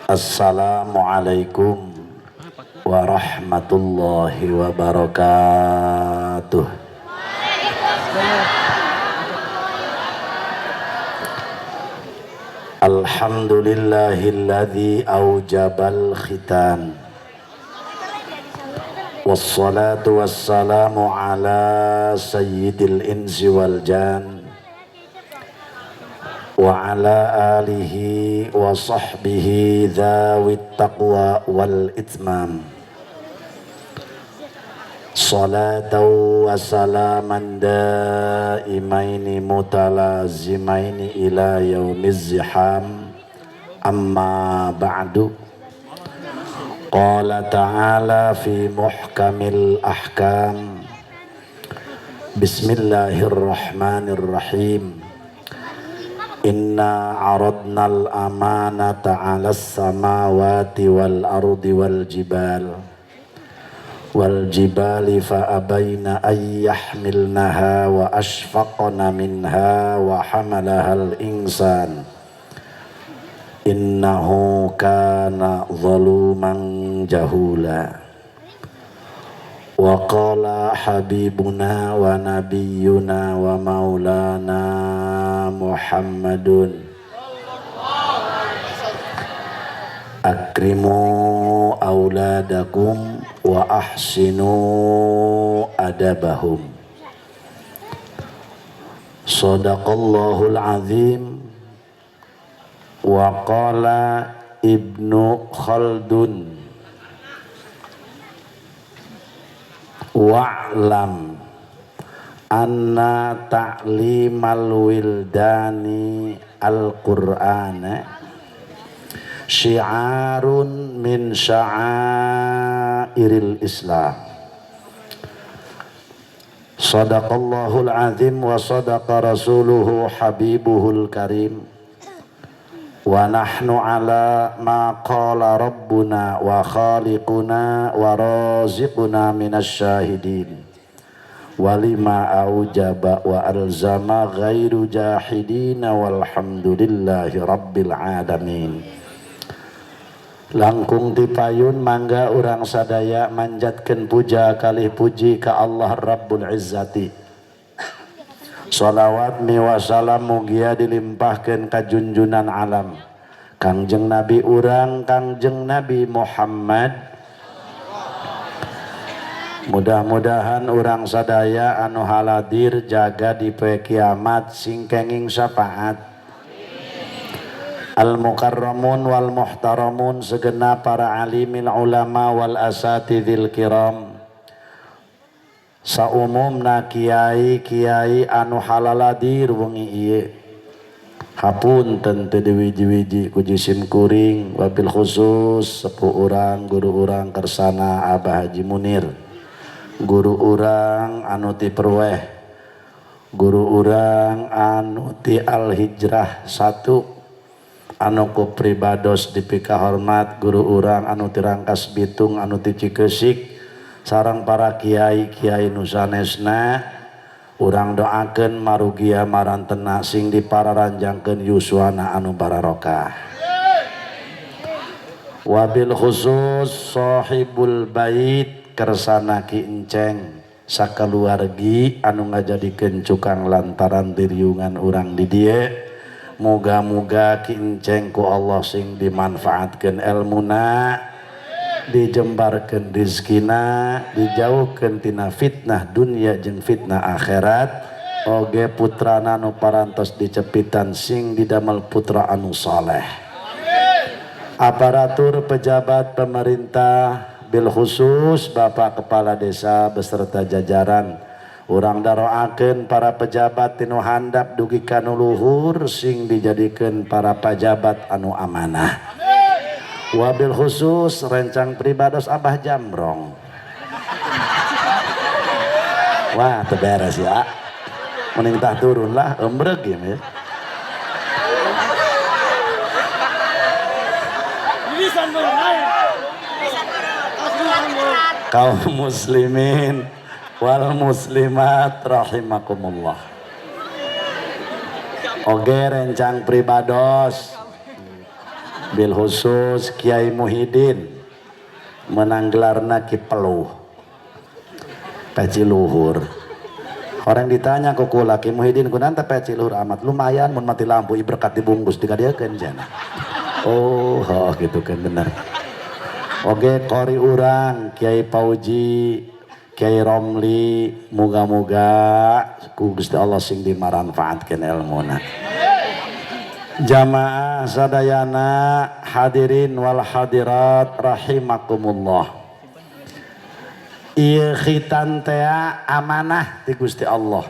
Assalamualaikum warahmatullahi wabarakatuh. Alhamdulillahilladzi aujabal khitan. Wassalatu wassalamu ala sayyidil insi wal jan wa ala alihi wa sahbihi dzawit taqwa wal itmam. Salatan wa salaman daimaini mutalazimaini ila yaumiz ziham. Amma ba'du. Qala ta'ala fi muhkamil ahkam. Bismillahirrahmanirrahim. Inna aradnal amanata 'alas samawati wal ardi wal jibal wal jibali fa abaina ay yahmilnaha wa ashfaqna minha wa hamalahal insan innahu kana zaluman jahula. Wa qala habibuna wa nabiyyuna wa maulana Muhammadun akrimu auladakum wa ahsinu adabahum. Sadaqallahul azim. Wa qala Ibnu Khaldun wa'lam anna ta'limal wildani al-Qur'ana syiarun min sya'airil Islam. Sadaqallahul azim wa sadaqa rasuluhu habibuhul karim. Wa nahnu ala ma qala rabbuna wa khaliquna wa raziquna minasyahidin wa lima aujaba wa alzama ghairu jahidina walhamdulillahi rabbil alamin. Langkung tipayun mangga urang sadaya manjatkeun puja kalih puji ka Allah Rabbul Izzati. Salawat miwa salam mugia dilimpahkeun ka junjunan alam Kangjeng Nabi urang Kangjeng Nabi Muhammad. Mudah-mudahan urang sadaya anu haladir jaga di poe kiamat sing kenging syafaat. Al mukarramun wal muhtaramun segenap para alimil ulama wal asatidil kiram. Saumumna kiai-kiai anu halaladir wengi ieu. Hapunten teu diwiji-wiji ku jisim kuring wabil khusus sepuh urang guru urang kersana Abah Haji Munir. Guru urang anu ti Perweh. Guru urang anu ti Al Hijrah 1 anu ku pribados dipikahormat guru urang anu ti Rangkas Bitung anu ti Cikeusik sareng para kiai-kiai nu sanesna urang doakeun marugia marantena sing dipararanjangkeun yuswana anu bararokah. Wabil khusus sahibul bait kersana Ki Enceng sakaluargi anu ngajadikeun cukang lantaran diriungan urang di dieu. Muga-muga Ki Enceng ku Allah sing dimanfaatkeun elmuna, dijembarkeun rizkina, dijauhkeun tina fitnah dunia jeung fitnah akhirat. Oge putrana nu parantos dicepitan sing didamel putra anu saleh. Aparatur pejabat pemerintah bil khusus Bapak Kepala Desa beserta jajaran, urang daroakeun para pejabat tinu handap dugi ka nu luhur sing dijadikeun para pejabat anu amanah. Wabil khusus rencang pribados Abah Jamrong. Wah, teu beres ya. Mending tah turun lah, embreg ya. Kaum muslimin wal muslimat rahimakumullah. Oge rencang pribados. Bil khusus Kiai Muhyiddin menang gelarna Ki Peluh peci luhur. Orang ditanya ku kula, "Ki Muhyiddin, kunaon teh peci luhur amat?" "Lumayan, mun mati lampu berkat dibungkus dikadieukeun," cenah. Oh, gitu kan, bener. Oke, kori urang Kiai Pauji, Kiai Romli, muga-muga ku Gusti Allah sing dimaranfaatkeun ilmuna. Jamaah sadayana, hadirin wal hadirat rahimakumullah. Ieu khitan teh amanah ti Gusti Allah.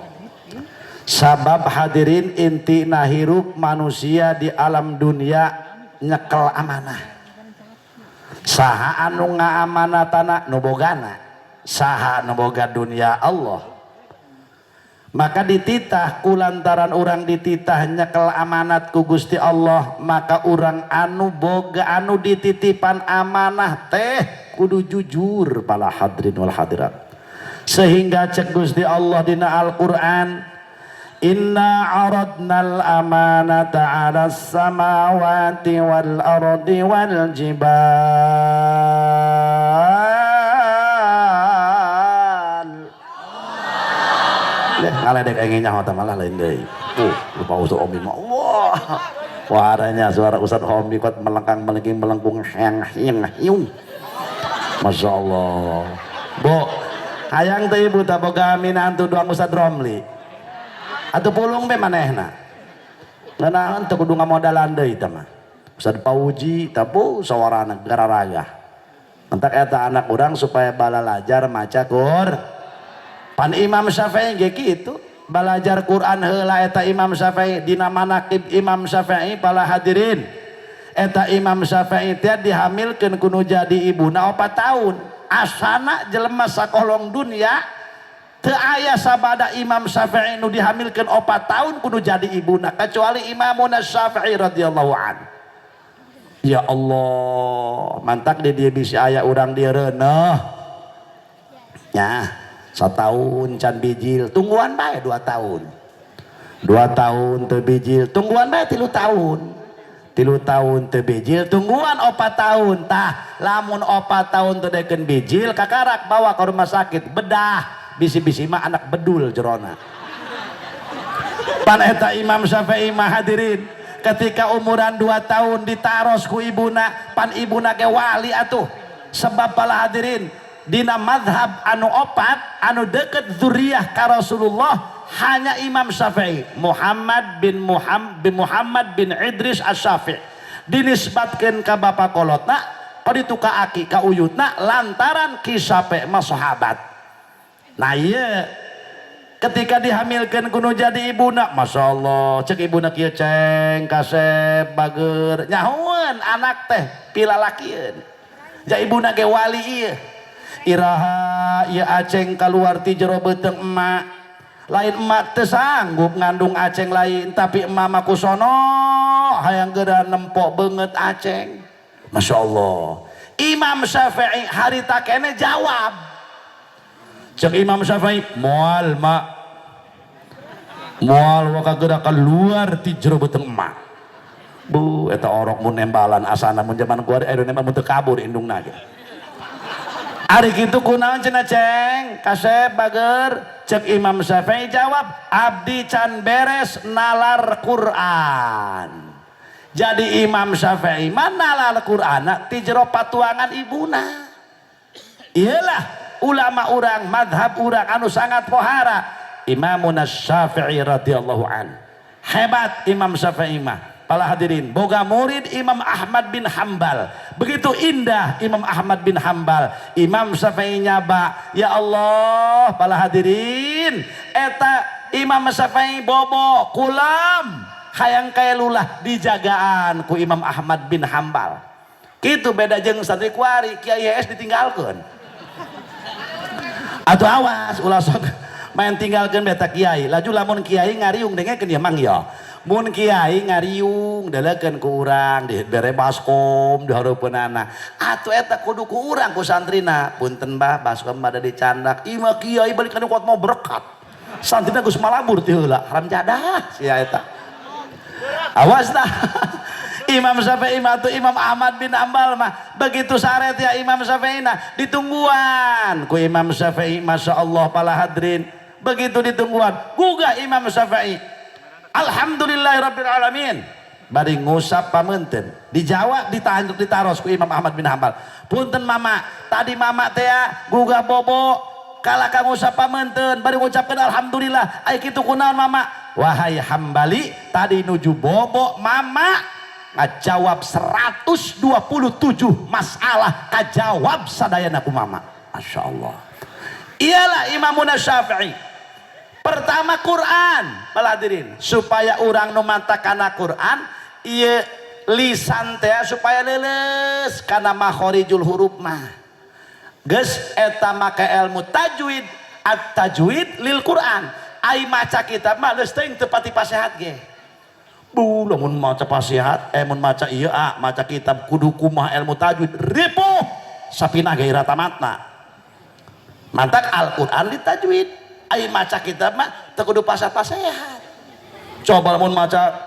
Sabab hadirin, inti hirup manusia di alam dunia nyekel amanah. Saha anu ngaamanatana? Nu bogana. Saha nu boga dunia? Allah. Maka dititah, kulantaran orang dititah nyekel amanat ku Gusti Allah, maka orang anu boga, anu dititipan amanah teh kudu jujur, para hadirin wal hadirat. Sehingga cek Gusti Allah dina Al-Qur'an, "Inna aradnal amanata 'ala samawati wal ardi wal jibal." Leh, ngaledek aing nyaho teh malah lain deui. Lupa Ustaz Omi mah. Wah. Suaranya suara Ustaz Omi kuat melengkang melengking melengkung heng hing hiung. Masya Allah. Bu, hayang teh ibu tak boga minantu doang Ustaz Romli? Atuh pulung be manehna. Ngeunaan teu kudu ngamodalan deui teh mah. Ustaz Pauji tapu sawarana gararaga. Entak eta anak urang supaya balalajar maca Qur. Pan Imam Syafi'i ge kitu, belajar Quran heula eta Imam Syafi'i. Dina manaqib Imam Syafi'i, para hadirin, eta Imam Syafi'i teh dihamilkeun ku nu jadi ibuna 4 tahun. Asana jelema sakolong dunia teu aya sabada Imam Syafi'i nu dihamilkeun 4 tahun kudu jadi ibuna kecuali Imamuna Syafi'i radhiyallahu an. Ya Allah, mantak di dia bisa aya urang dia reuneuh ya, setahun can bijil, tungguan bae 2 tahun. 2 tahun teu bijil, tungguan bae 3 tahun. 3 tahun teu bijil, tungguan 4 tahun. Tah, lamun 4 tahun teu dekeun bijil, kakarak bawa ke rumah sakit, bedah, bisi-bisi mah anak bedul jerona. Pan eta Imam Syafi'i mah, hadirin, ketika umuran 2 tahun ditaros ku ibuna. Pan ibuna ge wali atuh, sebab pala hadirin, dina madhab anu opat anu deket zuriyah ka Rasulullah hanya Imam Syafi'i, Muhammad bin Muhammad bin Muhammad bin Idris Asy-Syafi'i, dinisbatkeun ka bapa kolotna kaditu ka aki ka uyutna lantaran Ki Syafi'i mah sahabat. Nah iya, ketika dihamilkan kudu jadi ibuna, Masya Allah, cek ibuna kieu, "Ceng, kasep, bager, nyahoan anak teh pilalakieun." Ja ibuna ge wali ieu. "Iraha ieu aceng keluar ti jero beuteung emak? Lain emak teu sanggup ngandung aceng lain, tapi emak mah kusono hayang geura nempok beungeut aceng." Masya Allah, Imam Syafi'i harita kene jawab. Cek Imam Syafi'i, "Moal, mak, moal waka geura keluar ti jero beuteung emak." Bu, eta orok mun nembalan, asana mun zaman kuari aya nembal mun teu kabur indungna ge. "Ari kitu kunaon cenah, Ceng, kasep, bager?" Cek Imam Syafi'i jawab, "Abdi can beres nalar Quran." Jadi Imam Syafi'i mah nalar Quran ti jero patuangan ibuna. Iyalah ulama urang, madhab urang anu sangat pohara, Imamuna Syafi'i radhiyallahu an. Hebat Imam Syafi'i mah. Para hadirin, boga murid Imam Ahmad bin Hambal. Begitu indah Imam Ahmad bin Hambal. Imam Syafi'i nyaba, ya Allah, para hadirin, eta Imam Syafi'i bobo kulam hayang kaya lulah dijagaan ku Imam Ahmad bin Hambal. Kitu beda jeung santri kuari, Kiai HS ditinggalkeun. Atau awas ulah sok main tinggalkeun beta kiai. Laju lamun kiai ngariung, dengekeun ya, Mang, ya. Mun kiai ngariung delekeun ku urang, dibere baskom di hareupeunana, atuh eta kudu ku urang, ku santrina, "Punten Bah, baskom pada dicandak." Ima kiai balik anu kuat mau berkat, santrina geus malabur ti heula. Haram jadah sia eta, awas dah. Imam Syafi'i mah tuh Imam Ahmad bin Ambal mah begitu saret ya Imam Syafi'i nah ditungguan ku Imam Syafi'i. Masya Allah pala hadirin, begitu ditungguan gugah Imam Syafi'i, alhamdulillahirabbil alamin, bari ngusap pameunteun dijawab, ditahan, ditaros ku Imam Ahmad bin Hambal, punten mama, tadi mama teh gugah bobo kalah ka ngusap pameunteun bari ngucapkeun alhamdulillah, ai kitu kunaon mama? Wahai Hambali, tadi nuju bobo mama ngajawab 127 masalah, kajawab sadayana ku mama. Masya Allah, iyalah Imamuna Syafi'i. Pertama Quran hadirin, supaya orang nu kana Quran ieu lisan teh supaya leuleus kana makhorijul huruf mah geus eta make ilmu tajwid, at-tajwid lil Quran. Ai maca kitab mah geus teuing teu pati pasehat ge. Bu, lamun maca pasihat, mun maca ieu ah, maca kitab kudu kumaha ilmu tajwid, ripuh sapinah ge tamatna. Mantak Al-Qur'an di tajwid. Ai maca kitab mah teu kudu pasah-pasehat. Coba lamun maca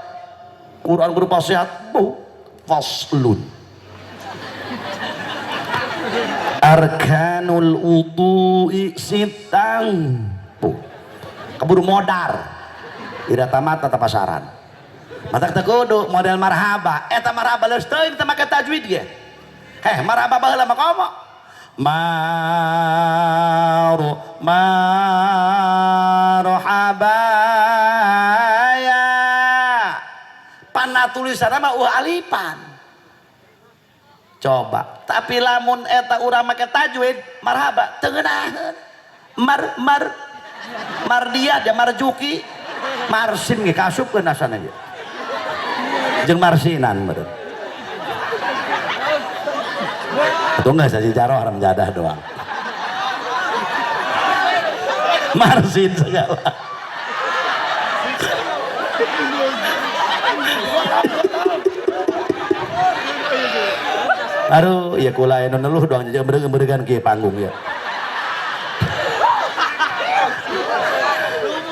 Quran kudu pasehat, bu, faslun. Arkanul wudu'i sitang. Bu. Keburu modar. Ira tamat tata pasaran. Matak teu kudu model marhaba. Eta marhaba leus teuing teu make tajwid ge. Heh, marhaba baheula mah komo. Maru marhaba ya. Pana tulisanna mah eueuh alifan. Coba, tapi lamun eta urang make tajwid marhaba teu ngeunaheun. Mar mar mardia dia marjuki marsin ge kasupkeun asana ge. Jeung marsinan meureun. Itu enggak sih jaro haram jadah doang. Marsin segala. Aduh, ya kula anu neluh doang jeung bereugan-bereugan kieu panggung ya.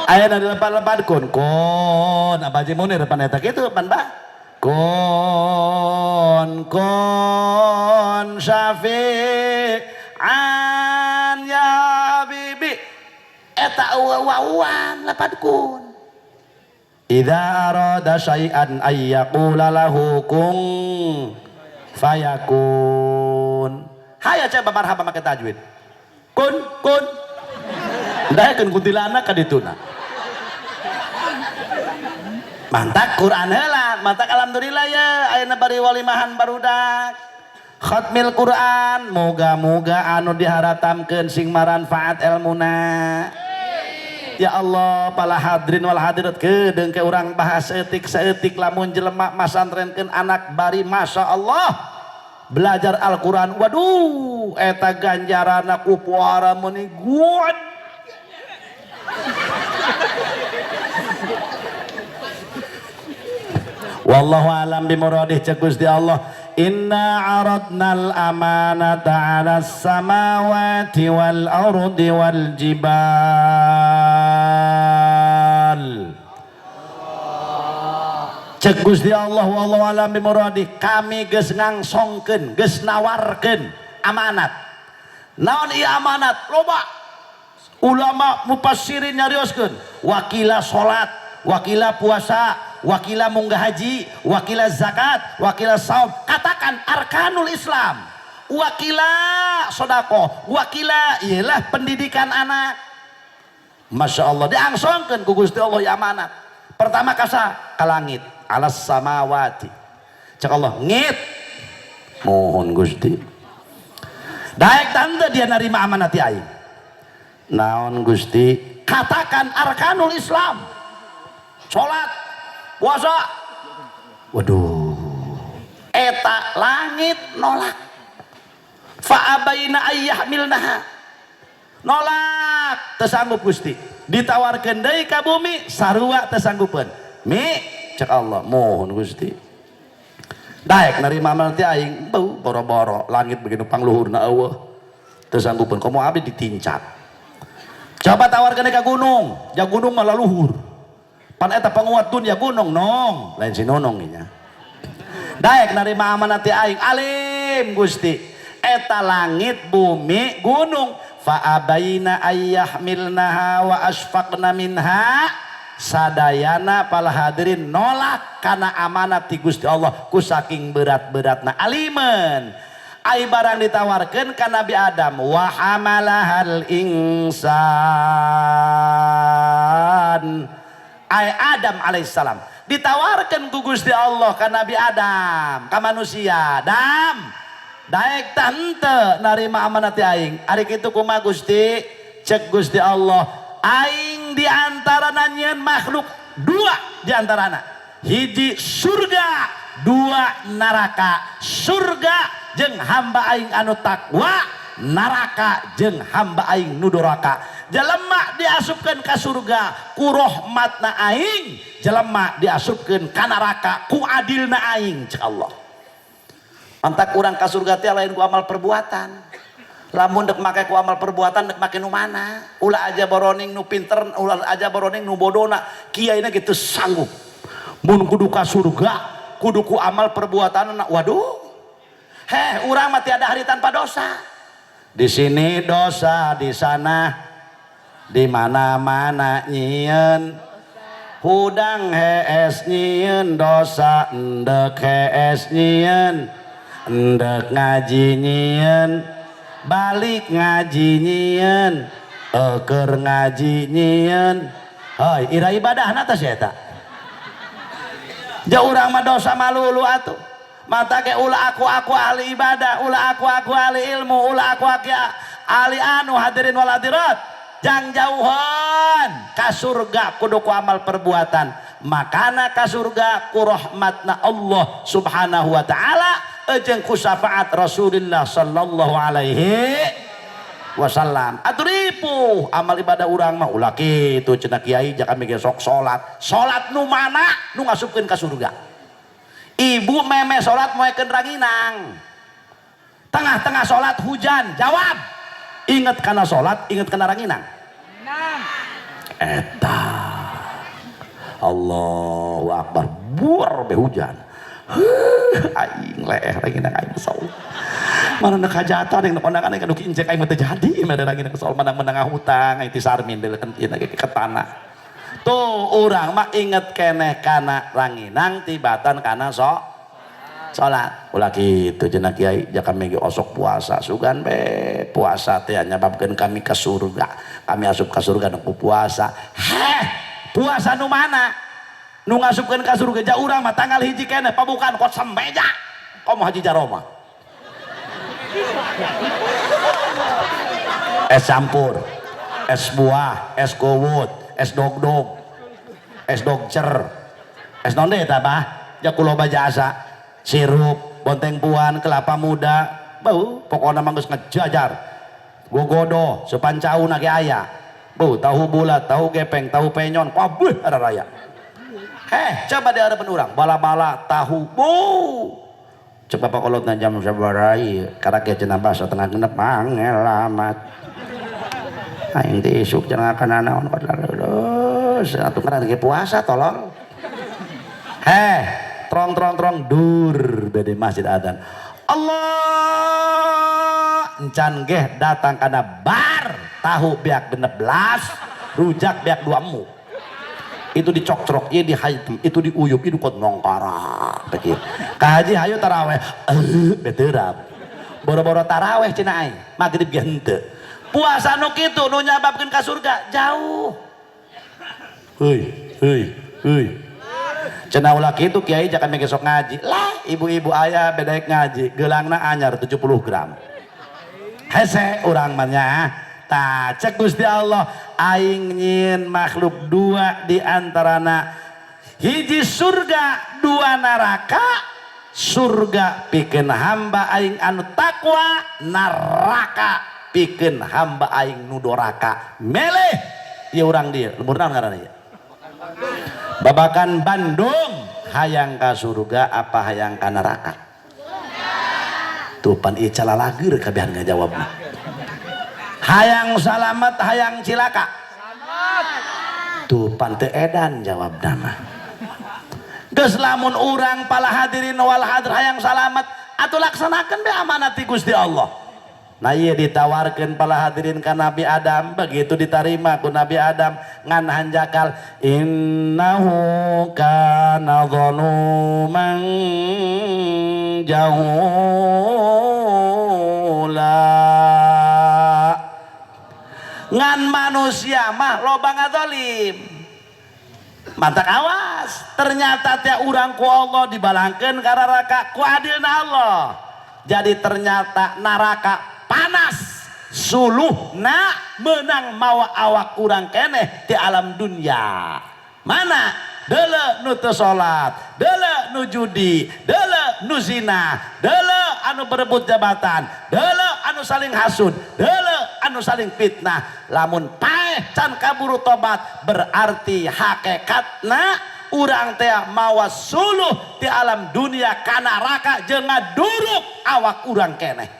Aya na dilepat-lepat kun kun apa Haji Munir pan eta kitu pan bah. Kun kun syafi'an ya bibi eta wawan lepat kun. Idza arada syai'an ay yaqula lahu kun fayakun. Haya coba marhaba make tajwid. Kun kun daekeun kuntilanak ka dituna. Mantak Quran heula, mantak alhamdulillah ya ayeuna bari walimahan barudak khatmil Quran, moga-moga anu diharatamkeun sing maranfaat elmuna. Ya Allah, pala hadirin wal hadirat kedeung ke urang bahas etik saeutik lamun jelema masantrenkeun anak bari Masya Allah belajar Al-Quran, waduh eta ganjaranna ku puara meuni guad. Wallahu alam bimuradih, cek Gusti Allah, inna aradnal amanata 'alas samawati wal ardi wal jibal. Cek Gusti Allah, wallahu alam bimuradih, kami geus ngangsongkeun, geus nawarkeun amanat. Naon ieu amanat? Loba ulama mufassirin nyarioskeun, wakila salat, wakila puasa, wakila munggah haji, wakila zakat, wakila saum, katakan arkanul Islam, wakila sodako, wakila ialah pendidikan anak. Masya Allah diangsongkeun ku Gusti Allah ya amanat. Pertama kasa ka langit, alas samawati. Cek Allah ngit, mohon Gusti. Daek tante dia nerima amanat aing. Naon Gusti? Katakan arkanul Islam, salat, puasa. Waduh, eta langit nolak. Fa'abaina ayyahmilnaha, nolak, teu sanggup Gusti. Ditawarkeun deui ka bumi, sarua teu sanggupeun. Mi, cek Allah, mohon Gusti. Daek nerima amanat aing, bau boro-boro langit begitu pangluhurna eueuh. Teu sanggupeun, komo abdi ditincat. Coba tawarkeun ka gunung, ja gunung mah laluhur. Pan eta panguat dunya gunung nong, lain si nonong nya. Daek narima amanat ti aing? Alim Gusti. Eta langit, bumi, gunung, fa abaina ayyahmilnaha wa asfaqna minha, sadayana pala hadirin nolak kana amanat ti Gusti Allah ku saking berat-beratna. Alimen ai barang ditawarkeun ka Nabi Adam, wa hamalahal insan, ai Adam alaihissalam ditawarkan ku Gusti Allah ka Nabi Adam, ka manusia, "Dam, daek tah henteu narima amanat ti aing?" "Ari kitu kumaha, Gusti?" Cek Gusti Allah, "Aing di antara nyieun makhluk dua, di antarana hiji surga, dua neraka. Surga jeung hamba aing anu takwa, neraka jeung hamba aing nu doraka. Jelema diasupkeun ka surga ku rahmatna aing, jelema diasupkeun ka neraka ku adilna aing," cek Allah. Antak urang ka surga teh lain ku amal perbuatan. Lamun dek make ku amal perbuatan, dek make nu mana? Ulah aja boroning nu pinter, ulah aja boroning nu bodona, kiaina gitu sanggup mun kudu ka surga kudu ku amal perbuatan. Waduh, heh, urang mah tiada hari tanpa dosa. Di sini dosa, di sana, di mana-mana nyieun. Hudang hees nyieun dosa, endek hees nyieun, endek ngaji nyieun, balik ngaji nyieun, eker ngaji nyieun. Hoi, ira ibadahna teh sia eta? Ja urang mah dosa malulu atuh. Mata ke ulah aku ahli ibadah, ulah aku ahli ilmu, ulah aku ahli anu. Hadirin wal hadirat, jang jauhan ka surga kudu ku amal perbuatan. Makana ka surga ku rahmatna Allah Subhanahu wa taala jeung ku syafaat Rasulullah sallallahu alaihi wasallam. Atuh ripuh amal ibadah urang mah. "Ulah kitu," cenah kiai, "jangan mikir sok salat." Salat nu mana nu ngasupkeun ka surga? Ibu meme salat moekeun ranginang, tengah-tengah salat hujan. Jawab, inget kana salat, inget kana ranginang? Eta Allahu Akbar, buar be hujan. Aing leeh ranginang aing saul mana nak hajatan yang kondangan aing kudu incek aing mah teu jadi mere ranginang soal menang-menang hutang aing ti Sarmin deuleun ke tanah. Tuh, urang mah inget keneh kana ranginang tibatan kana so salat. "Ulah kitu," cenah kiai, "jaka minggu osok puasa." Sugan be puasa teh nyababkeun kami ke surga, kami asup ke surga nu puasa. Heh, puasa nu mana nu ngasupkeun ka surga? Ja urang mah tanggal 1 keneh pabukaan kot sambeja komo haji jaroma, es campur, es buah, es gowut, es dogdog, es dogcer, es non deh eta bah ja kuloba jasa, sirup, bonteng puan, kelapa muda, bau pokoknya mah geus ngejajar gogodo sepancau ge aya, bau tahu bulat, tahu gepeng, tahu penyon, kabeh ada raya. Heh, coba di hadapan urang bala-bala tahu bu. Coba pak kolot jam sabaraha karena kayak cenah bahasa setengah genep mangel amat aing teh isuk jangan akan naon lulus atuh kan lagi puasa tolong. Heh, trong trong trong dur bede masjid adzan Allah encan geh datang kana bar tahu beak 16, rujak beak dua emu, itu dicokcrok, ieu dihaitem, itu diuyup, itu kot nongkara begitu. Ka haji hayu taraweh, eh beterap boro-boro taraweh cenah aing maghrib ge henteu. Puasa nu kitu nu nyababkeun ka surga jauh. Heuy heuy heuy, cenah, "Ulah kitu kiai, jangan mikir sok ngaji." Lah, ibu-ibu aya bedaek ngaji geulangna anyar 70 gram. Hese urang mah nya. Tah, cek Gusti Allah, aing nyieun makhluk dua, di antarana hiji surga, dua neraka. Surga pikeun hamba aing anu takwa, neraka pikeun hamba aing nu doraka. Meleh ieu urang dieu lembur naon ngaranna ieu? Babakan Bandung. Hayang ka surga apa hayang ka neraka? Tuh pan ieu calalageur kabehan ngajawabna. Hayang salamet, hayang cilaka? Tuh pan teu edan jawab nama. Geus lamun urang pala hadirin wal hadir hayang salamat atuh laksanakeun be amanat ti Gusti Allah. Nah ieu ditawarkeun pala hadirin ka Nabi Adam, begitu ditarima ku Nabi Adam ngan hanjakal innahu kana zaluman jahula. Ngan manusia mah loba ngazalim. Mantak awas, ternyata tiap urang ku Allah dibalangkeun ka neraka ku adilna Allah. Jadi ternyata neraka panas suluhna menang mawa awak urang keneh di alam dunia. Mana? Deuleu nu teu salat, deuleu nu judi, deuleu nu zina, deuleu anu berebut jabatan, deuleu anu saling hasud, deuleu anu saling fitnah. Lamun paeh can kaburu tobat berarti hakikatna urang teh mawa suluh di alam dunia ka neraka jeung ngaduruk awak urang keneh.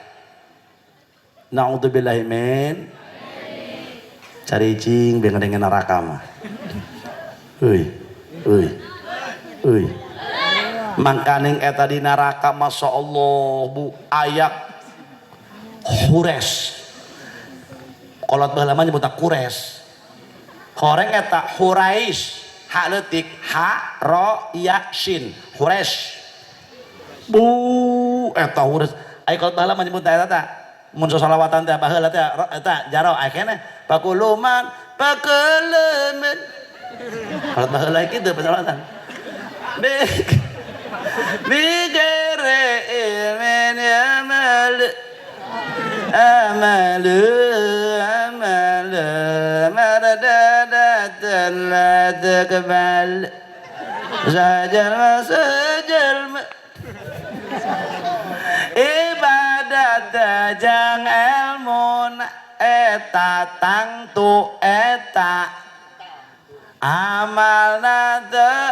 Naudzubillahi min cari cing dengan neraka mah. Euy, euy, euy. Mangkaning eta di neraka Masya Allah bu ayak hures. Kolot baheula mah nyebutna kures. Horeng eta hurais, ha leutik ha ro ya shin, hures. Bu eta hures. Ai kolot baheula mah nyebutna eta tah. Mun sosolawatan teh baheula teh eta jaro aya keneh pakuluman pakuluman. Kalau baheula kitu pasolawatan. Bigere ilmin yamal amalu amalu mardadatan la taqbal sajal masajal ibadat jang ilmu eta tangtu eta amalna teu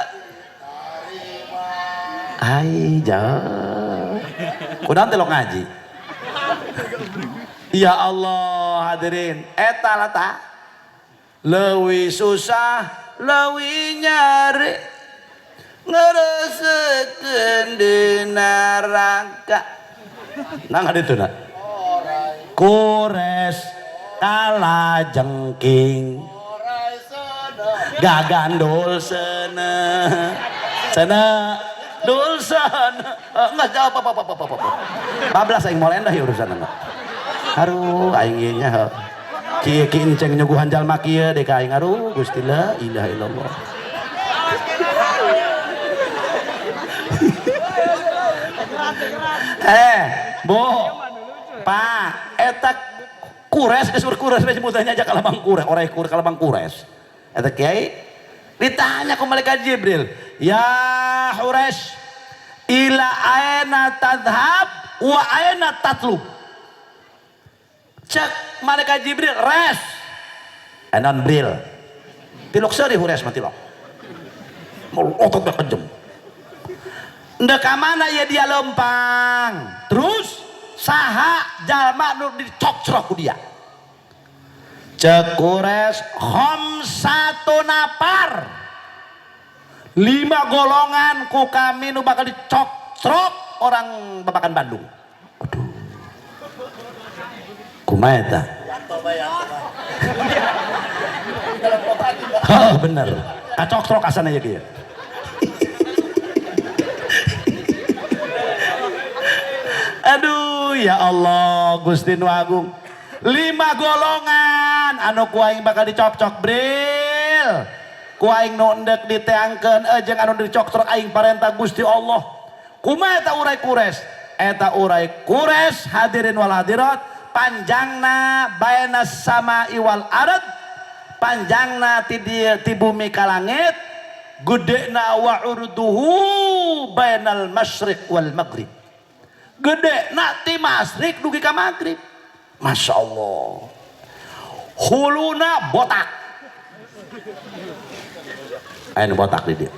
ai jauh kunaon teh lo ngaji. Ya Allah hadirin eta lah ta leuwih susah leuwih nyari ngeureuseukeun di neraka. Nah ngadituna kures kala jengking gagandul sene sene dul sene enggak jawab apa apa apa apa bablas aing moal endah ya urusan enggak aduh aing ieu nya kieu ki enceng nyuguhan jalma kieu deui ka aing aduh Gusti la ilaha illallah. Bu Pak eta kures geus kures we sebutannya aja kalabang kures orai kures kalabang kures. Eta kiai ditanya ku malaikat Jibril, ya Hures ila aina tadhhab wa aina tatlub. Cek malaikat Jibril res enon bril tilok seuri Hures mah tilok otot kejem ndek ka mana ya dia lempang terus saha jalma nu dicokcrok ku dia. Cek Kures khamsatu napar 5 golongan ku kami nu bakal dicokcrok orang Babakan Bandung. Aduh kumaha eta? Oh bener kacokcrok asana ieu kieu. Aduh ya Allah Gusti nu Agung. 5 golongan anu ku aing bakal dicokcok bril ku aing nu endek diteangkeun jeung anu dicokcok aing parentah Gusti Allah. Kumaha eta urai kures? Eta urai kures hadirin wal hadirat panjangna bainas sama'i wal ard panjangna ti bumi ka langit gedena wa urduhu bainal masyriq wal maghrib gedena ti masyriq dugi ka maghrib. Masya Allah huluna botak ayo botak di dia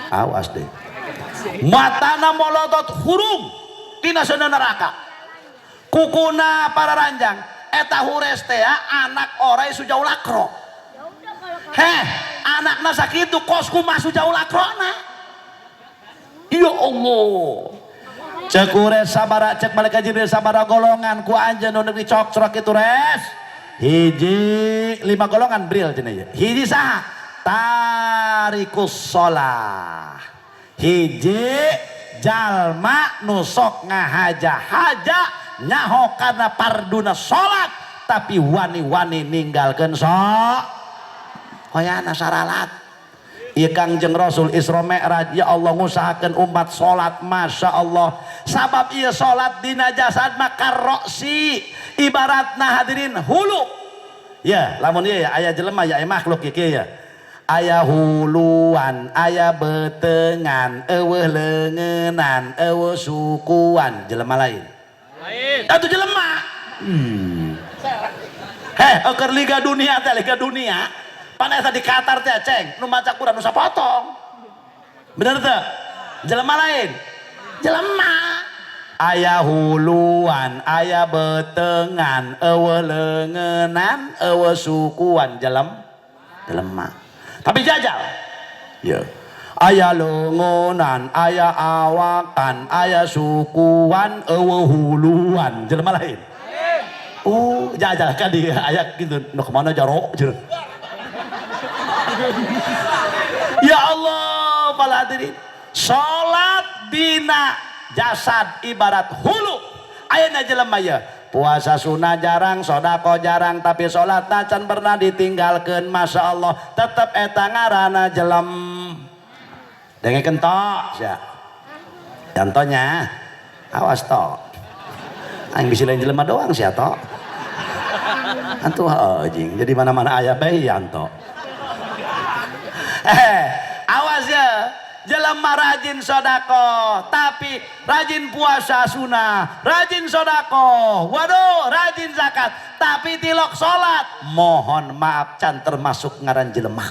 awas deh matana molotot hurung tina seuneu neraka kukuna para ranjang eta hures teh anak orai sujau lakro heh Anakna sakitu kos kumaha sujaul akrona. Ya Allah. Cek ures sabara cek malaikat Jibril sabara golongan ku anjeun nu dicokcrok kitu res. Hiji lima golongan bril cenah ieu. Hiji saha? Tarikus shalah. Hiji jalma nu sok ngahaja-haja nyaho kana parduna salat tapi wani-wani ninggalkeun sok hoyana saralat. Ieu Kangjeng Rasul Isra Mi'raj ya Allah ngusahakeun umat salat Masya Allah sabab ieu salat dina jasad mah karroksi ibaratna hadirin hulu ya lamun ieu ya aya jelema ya aya makhluk ieu ya aya huluan aya betengan eueuh leungeunnan eueuh sukuan jelema lain atuh jelema heh eueuh liga dunia teh liga dunia pan eta di Qatar teh ceng nu maca Quran nu sapotong bener teu jelema lain jelema aya huluan aya betengan eueuh leungeunnan eueuh sukuan jelema tapi jajal ya aya leungeunnan aya awakan aya sukuan eueuh huluan jelema lain oh jajal ka dia aya kitu nu kemana jaro cenah. Ya Allah para hadirin salat dina jasad ibarat hulu ayeuna jelema ya puasa sunah jarang sedekah jarang tapi salat can pernah ditinggalkeun Masya Allah tetep eta ngaranna jelem dengekeun tok sia contohnya awas tok aing bisi lain jelema doang sia tok antuh anjing jadi mana-mana aya bae yanto. Awas ya jelema rajin sedekah tapi rajin puasa sunah rajin sedekah waduh rajin zakat tapi tilok salat mohon maaf can termasuk ngaran jelema.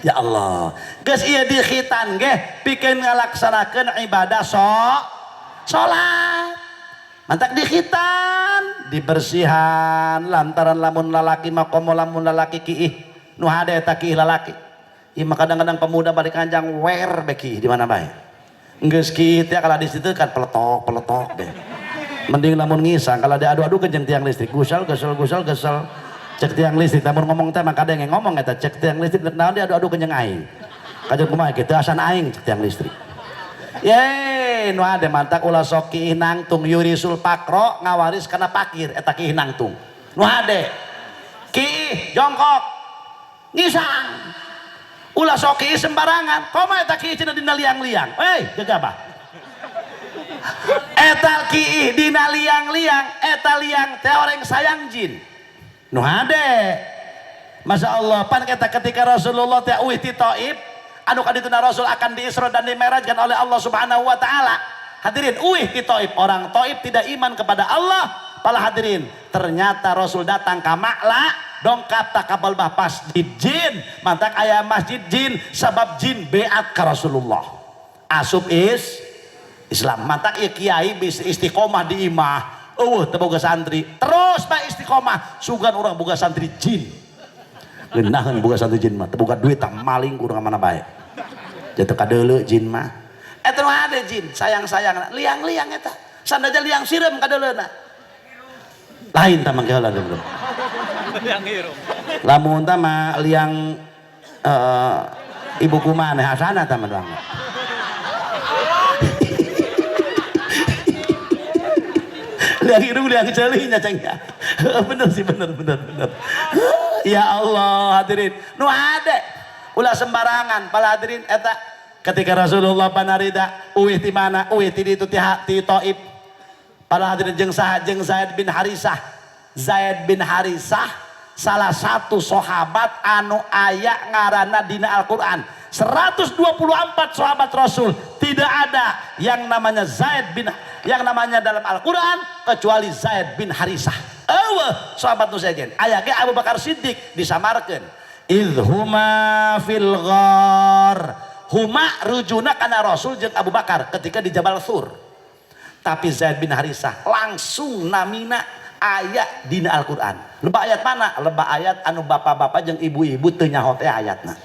Ya Allah geus ieu di khitan ge pikeun ngalaksanakeun ibadah salat mantak di khitan dibersihan lantaran lamun lalaki mah komo lamun lalaki kiih nu hade eta kiih lalaki. Ieu mah kadang-kadang pemuda balik kanjang wer beki di mana bae. Geus kiih teh kalau di situ kan peletok-peletok deh. Mending lamun ngisang kalau diadu-adu ke jeung tiang listrik gusal gesel gusal gesel cek tiang listrik lamun ngomong teh mah kadang ngomong eta cek tiang listrik naon diadu-adu ke jeung aing. Kajeun kumaha kitu asan aing cek tiang listrik. Ye nu hade mantak ulah sok kiih nangtung yurisul pakro ngawaris kana pakir eta kiih nangtung. Nu hade kiih jongkok ngisang ulah sok kiih sembarangan koma eta kiih cenah dina liang-liang hei gegabah eta kiih dina liang-liang eta liang teh orang sayang jin nu hade Masya Allah pan eta ketika Rasulullah teh uih ti Taif anu kadituna Rasul akan diisra dan dimerajkan oleh Allah Subhanahu wa taala hadirin uih ti Taif orang Taif tidak iman kepada Allah pala hadirin ternyata Rasul datang ka Ma'la dongkap takabal bah masjid jin mantak aya masjid jin sabab jin beat ka Rasulullah asup is Islam mantak ieu kiai bisa istiqomah di imah eueuh teu boga santri terus bae istiqomah sugan urang boga santri jin geunaheun boga santri jin mah teu boga duit tah maling kurang mana bae jatuh kadeuleu jin mah eta nu hade jin sayang-sayang liang-liang eta sanajan liang sireum kadeuleuna lain tah mangke heula belum Liang hirup. Lamun tah mah liang ibu kumaha hasana tah mah doang. Liang irung liang ceulinya ceng ya. Bener sih bener bener bener. Ya Allah hadirin nu hade ulah sembarangan pala hadirin eta ketika Rasulullah panarida uih ti mana uih ti ditu ti Taif pala hadirin jeung saha jeung Zaid bin Harisah. Zaid bin Harisah salah satu sahabat anu aya ngaranna dina Al-Qur'an 124 sahabat Rasul tidak ada yang namanya Zaid bin yang namanya dalam Al-Qur'an kecuali Zaid bin Harisah. Eueuh sahabat nu sejen aya ge Abu Bakar Siddiq disamarkeun idhuma fil ghar huma rujuna kana Rasul jeung Abu Bakar ketika di Jabal Thur. Tapi Zaid bin Harisah langsung namina Aya dina Al-Qur'an. Lebah ayat mana? Lebah ayat anu bapak-bapak jeung ibu-ibu teu nyaho teh ayatna.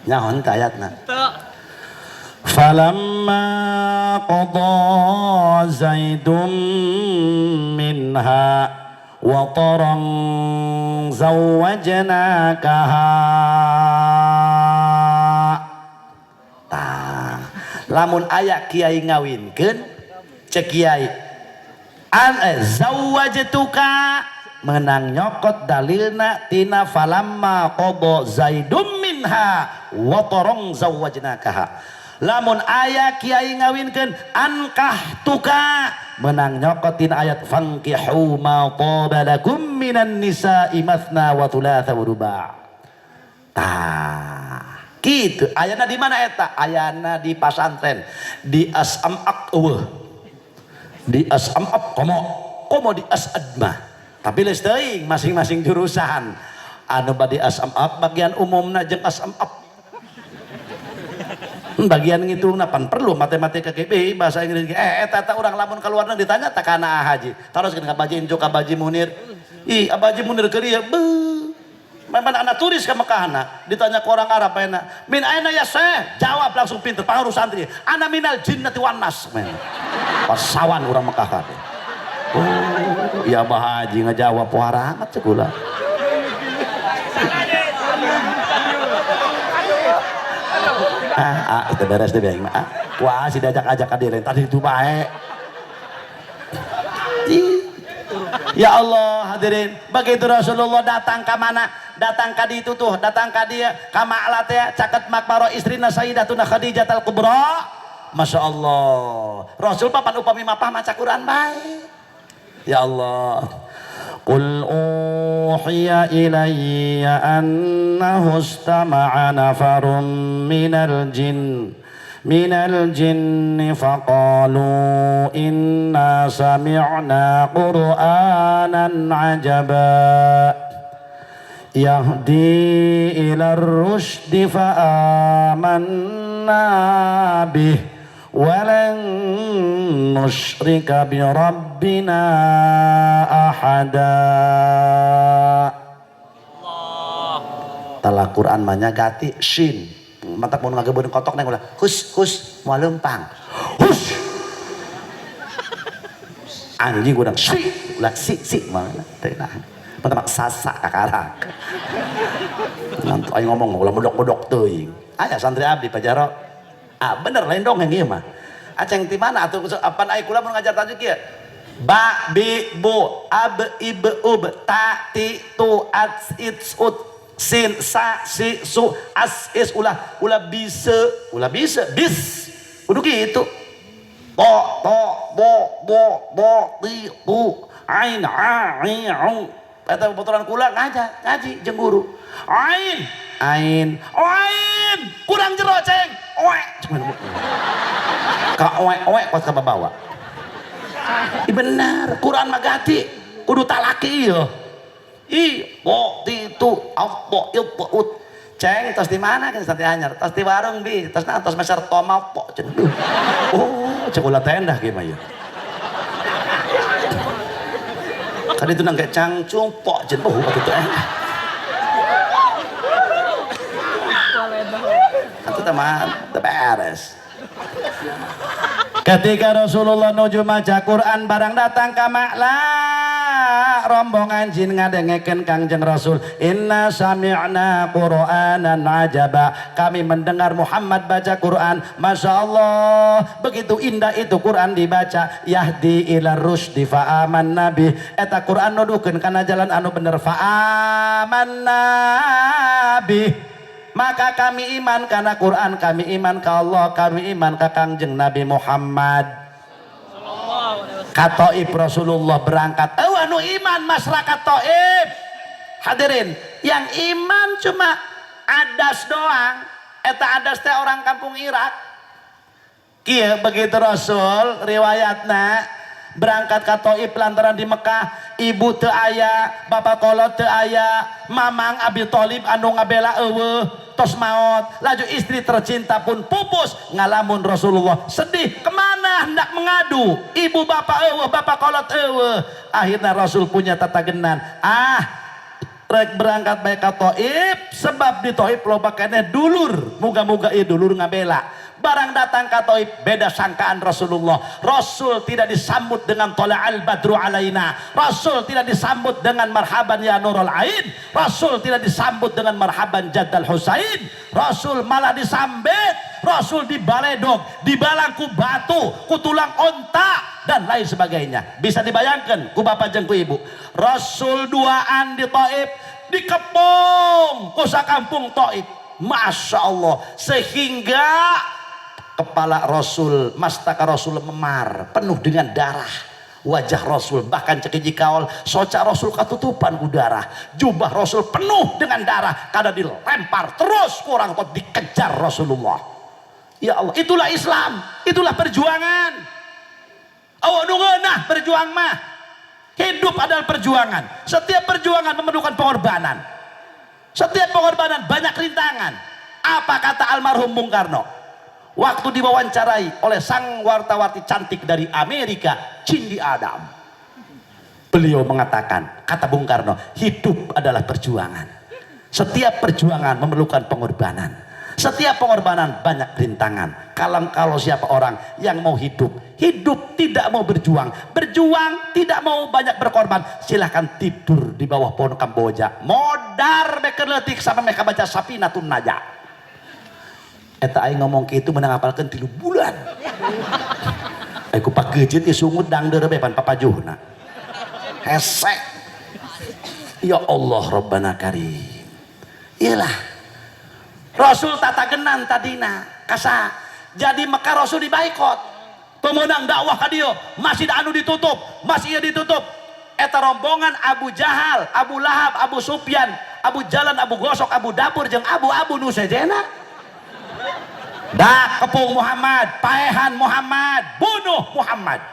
Nyaho teh ayatna. Teu. فلما قضى زيد منها وطرا زوجناكها. Tah, lamun aya kiai ngawinkeun, cek kiai an zawwajtuka, menang nyokot dalilna tina فلما قضى زيد منها وطرا زوجناكها. Lamun aya kiai ngawinkeun أنكحتك, menang nyokot tina ayat فانكحوا ما طاب لكم من النساء مثنى وثلاث ورباع. Tah, gitu. Ayana di mana eta? Ayana di pasantren, di Asamak eueuh, di Asamap komo komo, di Asad mah tapi geus teuing masing-masing jurusan. Anu badi Asamap bagian umumna, jeung Asamap bagian ngitungna, pan perlu matematika KB, bahasa Inggris. Eta eta urang lamun keluar ditanya tak kana haji terus ka Baji Injo, ka Baji Munir. Ih, Abaji Munir ke dia be. Mana anak turis ke Mekah, ditanya ke orang Arab, mana من أين يا شيخ, jawab langsung pinter, pangaruh santri, أنا من الجنة والناس. Pasawan orang Mekah kabeh. Oh ya, Abah Haji ngejawab pohara amat cek kula. Ah, ah, itu beres deh biang ah. Wah, si diajak-ajak ka lain tadi itu baik. Ya Allah, hadirin, begitu Rasulullah datang ke mana? Datang ke itu tuh, datang ke dia, ka Ma'la teh, caket makbaro istrina Sayyidatuna Khadijah al-Kubra. Masya Allah. Rasul papan upami mapah maca Quran baik. Ya Allah. قل أوحي إلي أنه استمع نفر من الجن فقالوا إنا سمعنا قرآنا عجبا يهدي إلى الرشد فآمنا به ولن نشرك بربنا أحدا. Allah. Telah Quran mah gati shin, matak mun ngagebeun kotok neng ulah hus hus, moal leumpang. Hus anjing urang si ulah si si mah teu nah, matak sasa kakarak. Ngantuk aing ngomong ulah modok-modok teuing. Aya santri abdi pajaro, ah bener lain dongeng ieu mah. Aceng ti mana atuh? Apan ai kula mun ngajar tajuk ieu, ba bi bu ab ib ub ta ti tu at it ut sin sa si su as is, ulah ulah bisa, ulah bisa bis, kudu kitu. To to bo bo bo ti tu ain a i u. Eta baturan kula ngaja ngaji jeung guru, ain ain ain kurang jero ceng oe ka oe oe kos ka babawa. Ih, benar Quran mah gati kudu talaki ieu. I bo ti tu apa it ut. Ceng, tos di mana kan santri anyar? Tos di warung bi, tos na tos meser tomato ceng. Oh, cek ulah tendah kieu mah ieu. Kan itu nang kayak cangcung pok jen, oh atuh teh endah. Atuh teh mah teu beres. Ketika Rasulullah nuju maca Quran barang datang ka Ma'la, rombongan jin ngadengekeun Kangjeng Rasul, إنا سمعنا قرآنا عجبا, kami mendengar Muhammad baca Quran, Masya Allah, begitu indah itu Quran dibaca, يهدي إلى الرشد فآمنا به, eta Quran nuduhkeun kana jalan anu bener, فآمنا به, maka kami iman karena Quran, kami iman ke Allah, kami iman ke Kangjeng Nabi Muhammad. Ka Taif Rasulullah berangkat, oh anu iman masyarakat Taif. Hadirin, yang iman cuma Adas doang. Eta Adas teh orang kampung Irak. Kieu begitu Rasul riwayatna berangkat ke Taif lantaran di Mekah ibu teu aya, bapak kolot teu aya, mamang Abi Thalib anu ngabela eueuh, tos maot, laju istri tercinta pun pupus. Ngalamun Rasulullah sedih, kemana? Kemana hendak mengadu? Ibu bapak euweuh, bapak kolot euweuh. Akhirnya Rasul punya tatagenan. Ah, rek berangkat baik ka Taif, sebab di Taif loba keneh dulur. Muga-muga ieu dulur ngabela. Barang datang ka Taif, beda sangkaan Rasulullah. Rasul tidak disambut dengan tola'al badru alaina. Rasul tidak disambut dengan marhaban ya nurul ain. Rasul tidak disambut dengan marhaban jaddal Husain. Rasul malah disambit. Rasul dibaledog, dibalang ku batu, ku tulang onta, dan lain sebagainya. Bisa dibayangkan ku bapak jeung ku ibu. Rasul duaan di Taif, dikepung ku sakampung Taif. Masya Allah, sehingga kepala Rasul, mastaka Rasul memar, penuh dengan darah. Wajah Rasul, bahkan cek hiji kaol, soca Rasul katutupan ku darah. Jubah Rasul penuh dengan darah karena dilempar terus kurang atau dikejar Rasulullah. Ya Allah, itulah Islam, itulah perjuangan. Awak nu ngeunah berjuang mah. Hidup adalah perjuangan. Setiap perjuangan memerlukan pengorbanan. Setiap pengorbanan banyak rintangan. Apa kata almarhum Bung Karno? Waktu diwawancarai oleh sang wartawati cantik dari Amerika, Cindy Adam. Beliau mengatakan, kata Bung Karno, hidup adalah perjuangan. Setiap perjuangan memerlukan pengorbanan. Setiap pengorbanan banyak rintangan. Kalau kalau siapa orang yang mau hidup, hidup tidak mau berjuang, berjuang tidak mau banyak berkorban, silahkan tidur di bawah pohon kamboja. Modar beker leutik sampai mereka baca Safinatun Najah. Eta aing ngomong kitu menang apalkeun 3 bulan. Aing ku pageujit ieu sungut dangdeur be pan papajuhna. Hese. Ya Allah Rabbana Karim. Iyalah. Rasul tatagenan tadina kasa. Jadi Mekah Rasul dibaikot. Pemenang dakwah ka dieu, masjid anu ditutup, masjid ditutup. Eta rombongan Abu Jahal, Abu Lahab, Abu Sufyan, Abu Jalan, Abu Gosok, Abu Dapur jeung Abu-abu nu sejena. Dak kepung Muhammad, paehan Muhammad, bunuh Muhammad.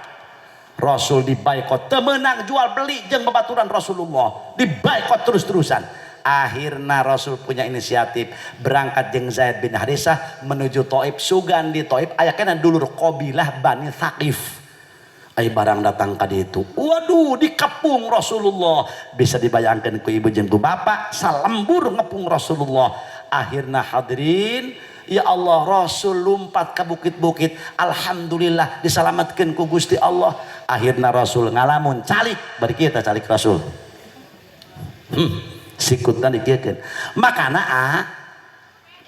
Rasul dibaikot, temenang jual beli jeung babaturan Rasulullah, dibaikot terus-terusan. Akhirnya Rasul punya inisiatif berangkat jeung Zaid bin Harisah menuju Taif. Sugan di Taif aya keneh dulur kabilah Bani Thaqif. Ay barang datang ka ditu, waduh, dikepung Rasulullah. Bisa dibayangkan ku ibu jeung ku bapak, salembur ngepung Rasulullah. Akhirnya hadirin, ya Allah, Rasul lompat ke bukit-bukit. Alhamdulillah diselamatkan ku Gusti Allah. Akhirnya Rasul ngalamun calik. Bari kita calik Rasul, sikutna dikieukeun. Makana ah,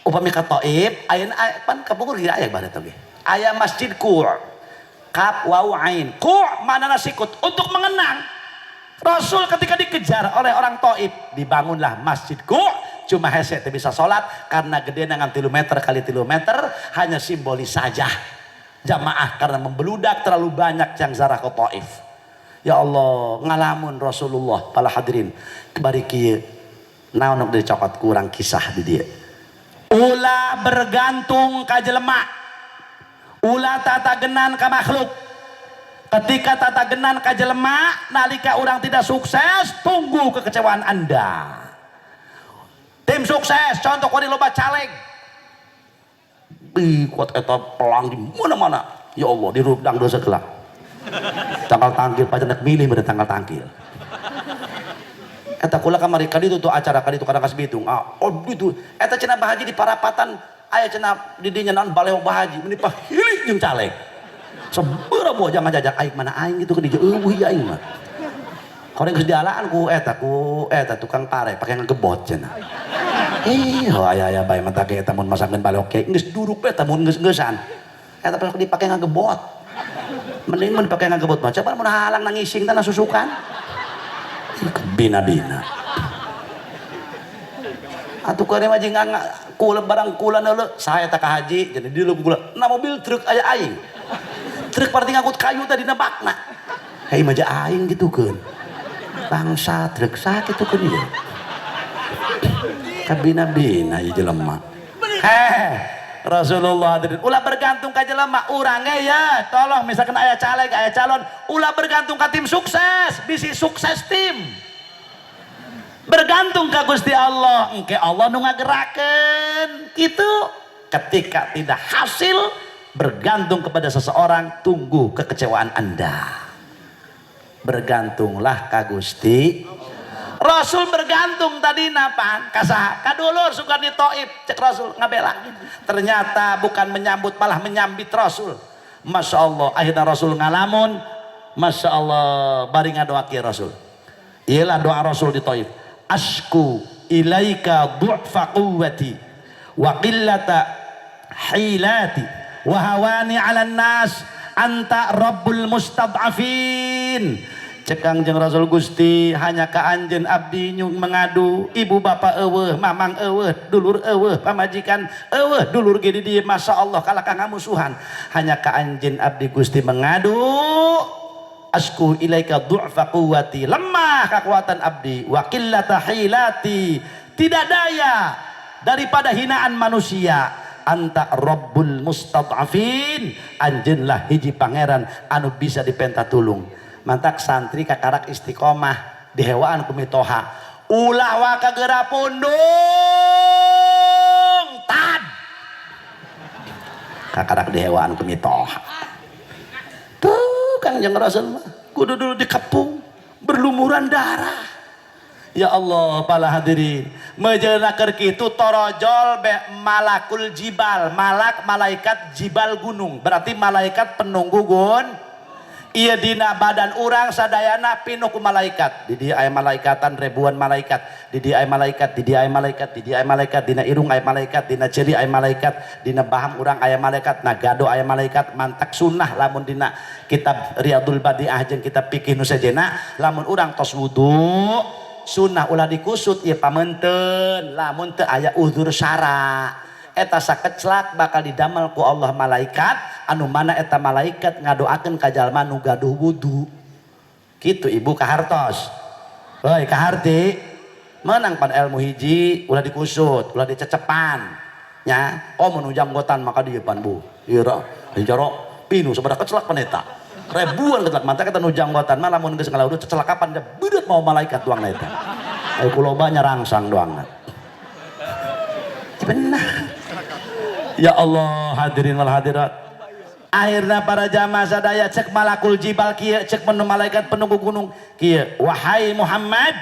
upami ka Taif ayeuna pan kapungkur ge aya bae ge aya Masjid Qu', kaf waw ain, Qu' manana sikut, untuk mengenang Rasul ketika dikejar oleh orang Taif. Dibangunlah Masjid Qu'. Cuma hese teu bisa sholat karena gede dengan 3 meter kali 3 meter, hanya simbolis saja jamaah karena membeludak terlalu banyak yang zarah ke Taif. Ya Allah, ngalamun Rasulullah. Para hadirin, bari kieu naon nu dicokot kurang kisah di dia. Ulah bergantung ka jelema, ulah tatagenan ka makhluk. Ketika tatagenan ka jelema, nalika orang tidak sukses, tunggu kekecewaan Anda. Tim sukses, contoh kau loba caleg. Ih, kuat eta pelang di mana-mana. Ya Allah, dirudang dosa kelak. Tanggal tangkil pacar milih pada tanggal tangkil. Eta kula kamari kali itu tuh acara kali itu kadang kasih bitung. Ah, oh itu eta cenah bahaji di parapatan aya cenah di dinya naon baleho bahaji meni pahilik jeung caleg. Seberapa buah jangan jajak aing mana aing gitu ke dieu eueuh ieu aing mah. Kalau geus dialaan ku eta tukang pare pake ngegebot cenah. Ih, oh aya aya bae mata ge eta mun masangkeun balok ge geus duruk we eta mun geus-geusan. Eta pas dipake ngagebot. Mending mun dipake ngagebot mah coba mun halang nangising tanah susukan. Ih, bina-bina. Atuh kare mah jeung kula barang kula neuleu saya tak ka haji jadi di kula. Na mobil truk aya aing. Truk berarti ngangkut kayu tadi na bakna. Hei mah aing gitu kan. Bangsa truk sakit tuh kan ieu. Kabina-bina ieu jelema. Heh, Rasulullah hadirin, ulah bergantung ka jelema urangnya ya. Tolong misalkan aya caleg, aya calon, ulah bergantung ka tim sukses, bisi sukses tim. Bergantung ka Gusti Allah, engke Allah nu ngagerakeun. Itu ketika tidak hasil. Bergantung kepada seseorang, tunggu kekecewaan Anda. Bergantunglah ka Gusti. Rasul bergantung tadi napa? Ka saha? Ka dulur suka di Taif, cek Rasul ngabela. Ternyata bukan menyambut, malah menyambit Rasul. Masya Allah, akhirnya Rasul ngalamun. Masya Allah, bari ngadoa ki Rasul. Iyalah doa Rasul di Taif. Ashku ilaika du'fa quwwati wa qillata hilati wa hawani 'alan nas, anta rabbul mustad'afin. Cek Kangjeng Rasul, Gusti, hanya ka anjeun abdi nyung mengadu. Ibu bapak euweuh, mamang euweuh, dulur euweuh, pamajikan euweuh, dulur ge di dieu, Masya Allah, kalah ka ngamusuhan. Hanya ka anjeun abdi, Gusti, mengadu. Ashku ilaika du'fa quwwati, lemah kekuatan abdi, wa qillata hilati, tidak daya daripada hinaan manusia, anta rabbul mustad'afin, anjeunlah hiji pangeran anu bisa dipenta tulung. Mantak santri kakarak istiqomah dihewaan ku mitoha, ulah waka geura pundung tad, kakarak dihewaan ku mitoha. Tuh, Kangjeng Rasul mah kudu dulu dikepung, berlumuran darah. Ya Allah, para hadirin, mejeuna keur kitu torojol be malakul jibal, malak malaikat, jibal gunung, berarti malaikat penunggu gun. Iya, dina badan urang sadayana pinuh ku malaikat. Di dieu aya malaikatan, ribuan malaikat. Di dieu aya malaikat, di dieu aya malaikat, di dieu aya malaikat, dina irung aya malaikat, dina ceuli aya malaikat, dina baham urang aya malaikat, na gado aya malaikat. Mantak sunnah lamun dina kitab Riyadul Badiah jeung kitab fikih nu sejena, lamun urang tos wudu, sunnah ulah dikusut ieu pameunteu lamun teu aya uzur syara. Eta sakeclak bakal didamel ku Allah malaikat, anu mana eta malaikat ngadoakeun ka jalma nu gaduh wudu. Kitu, Ibu, kahartos. Heuy, kaharti menang pan ilmu hiji. Ulah dikusut, ulah dicecepan nya. Oh, mun janggotan maka dieu pan, Bu, ieu ra jaro pinu sabaraha kecelak pan eta, ribuan kecelak. Mantap eta nu janggotan mah lamun geus ngalaudu cecelakapan beureut mau malaikat doangna eta. Ayo kuloba nyarangsang doangna. Benar. Ya Allah, hadirin wal hadirat, akhirnya para jamaah sadaya, cek malakul jibal kieu, cek menu malaikat penunggu gunung kieu, "Wahai Muhammad,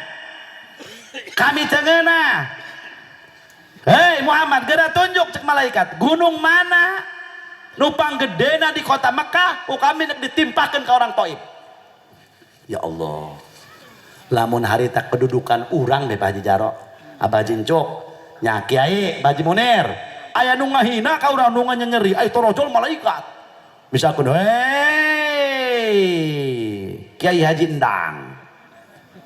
kami tengenah. Hei Muhammad, geura tunjuk," cek malaikat, "gunung mana nu panggedena di kota Mekah, ku kami nek ditimpakeun ke orang Taif." Ya Allah, lamun harita kedudukan urang deh, Pak Haji Jaro, Abah Haji Encuk nya, Kiai Pak Haji Munir, aya nu ngahina ka urang, nu nyeri, ay torojol malaikat, misalkan, "Hei Kiai Haji Endang,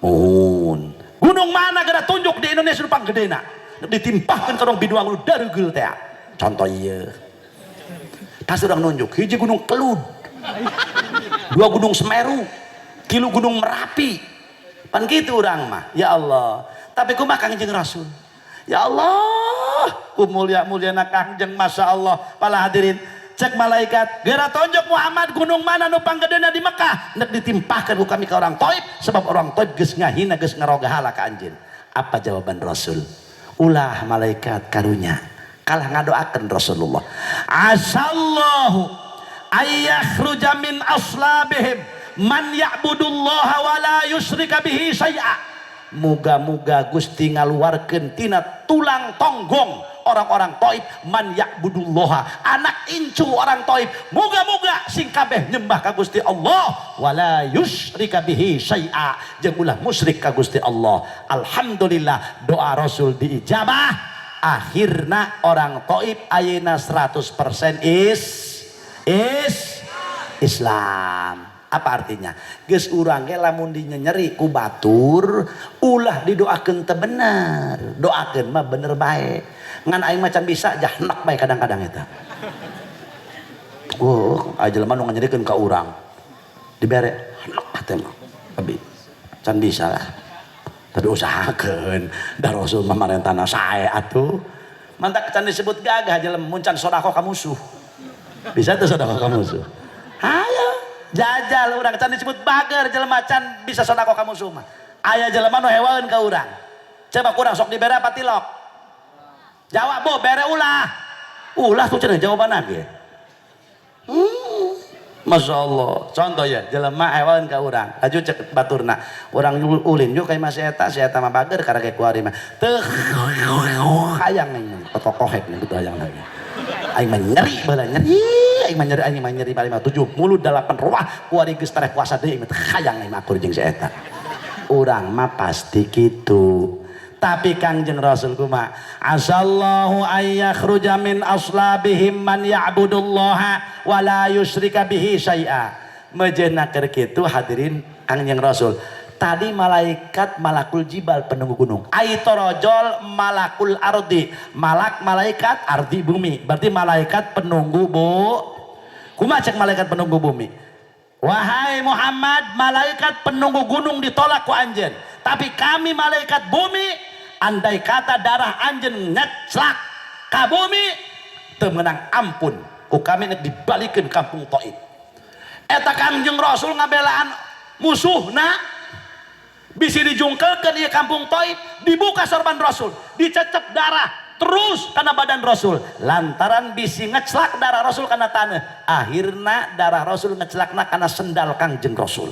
mohon, gunung mana geura tunjuk di Indonesia nu panggedena ditimpahkeun ka urang biduang nu daregeul teh?" Contoh ieu pasti urang nunjuk hiji gunung Kelud, dua gunung Semeru, tilu gunung Merapi, pan gitu urang mah. Ya Allah, tapi kumaha Kangjeng Rasul? Ya Allah, ku mulia-muliana Kangjeng, Masya Allah. Para hadirin, cek malaikat, "Geura tonjok Muhammad, gunung mana nu panggedena di Mekah nek ditimpahkan ku kami ke orang Taif, sebab orang Taif geus ngahina, geus ngarogahala ka anjeun." Apa jawaban Rasul? "Ulah malaikat, karunya." Kalah ngadoakeun Rasulullah, asallahu ayyakhruja min aslabihim man ya'budullaha wa la yusyrika bihi syai'a. Muga-muga Gusti ngaluarkeun tina tulang tonggong orang-orang Taif man ya'budullaha, anak incu orang Taif muga-muga sing kabeh nyembah ka Gusti Allah, wala yusyrika bihi syai'a, jeung ulah musyrik ka Gusti Allah. Alhamdulillah, doa Rasul diijabah. Akhirna orang Taif ayeuna 100% is Islam. Apa artinya? Geus, urang ge lamun dinyenyeri ku batur, ulah didoakeun teu bener, doakeun mah bener bae. Ngan aing macan bisa jahnak bae kadang-kadang eta. Oh, aya jelema nu nganyerikeun ka urang, dibere henek hate mah, tapi can bisa lah, tapi usahakeun da Rasul mah marentana sae atuh. Mantak can disebut gagah jelema mun can sedekah ka musuh. Bisa tuh sedekah ka musuh? Hayo jajal. Urang can disebut bager jelema can bisa sedekah ka musuh mah. Aya jelema nu hewaeun ka urang, coba kurang sok dibere apa tilok? Jawab, Bu, bere ulah? Ulah tuh cenah jawaban ge. Masya Allah. Contoh ya, jelema hewan ka urang. Laju cek baturna. Urang ulin yuk kayak masih eta, si eta mah bager karena kayak kuari mah. Teu hayang aing petokohek nih betul hayang lagi. Aing mah nyeri baheula nyeri, aing mah nyeri, aing mah nyeri paling mah 7 mulut 8 ruah kuari geus tareh puasa deui aing mah hayang aing mah akur jeung si eta. Urang mah pasti kitu. Tapi Kangjeng Rasul kumaha? Asallahu ayyakhruja min aslabihim man ya'budullaha wa la yusyrika bihi syai'a. Mejeuna keur kitu hadirin Kangjeng Rasul. Tadi malaikat malakul jibal penunggu gunung. Ai torojol malakul ardi. Malak malaikat ardi bumi. Berarti malaikat penunggu bu. Kumaha cek malaikat penunggu bumi? Wahai Muhammad, malaikat penunggu gunung ditolak ku anjeun. Tapi kami malaikat bumi, andai kata darah anjeun ngeclak ka bumi, teu meunang ampun. Ku kami nek dibalikeun kampung Taif. Eta Kangjeng Rasul ngabelaan musuhna, bisi dijungkelkeun ieu kampung Taif, dibuka sorban Rasul, dicecep darah terus karena badan Rasul, lantaran bisi ngeclak darah Rasul karena tanah, akhirna darah Rasul ngeclakna karena sendal Kangjeng Rasul.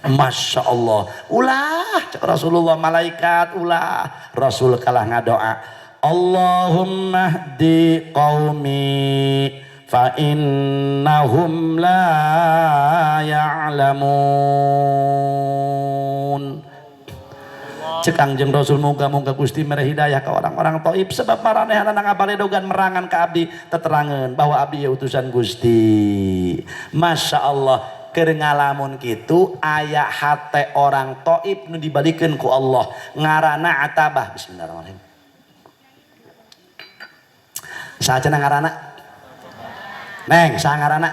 Masya Allah, ulah cek Rasulullah malaikat ulah Rasul kalah ngadoa, Allahumma hdi qaumi fa innahum la ya'lamun. Cek Kangjeng Rasul muga-muga Gusti mere hidayah ke orang-orang Taif sebab maranehanana ngabaledogan merangan ka abdi teterangan bahwa abdi utusan Gusti. Masya Allah, keur ngalamun kitu aya hate orang Taif nu dibalikeun ku Allah ngaranna Atabah. Bismillahirrahmanirrahim. Saha cenah ngaranna? Neng, saha ngaranna?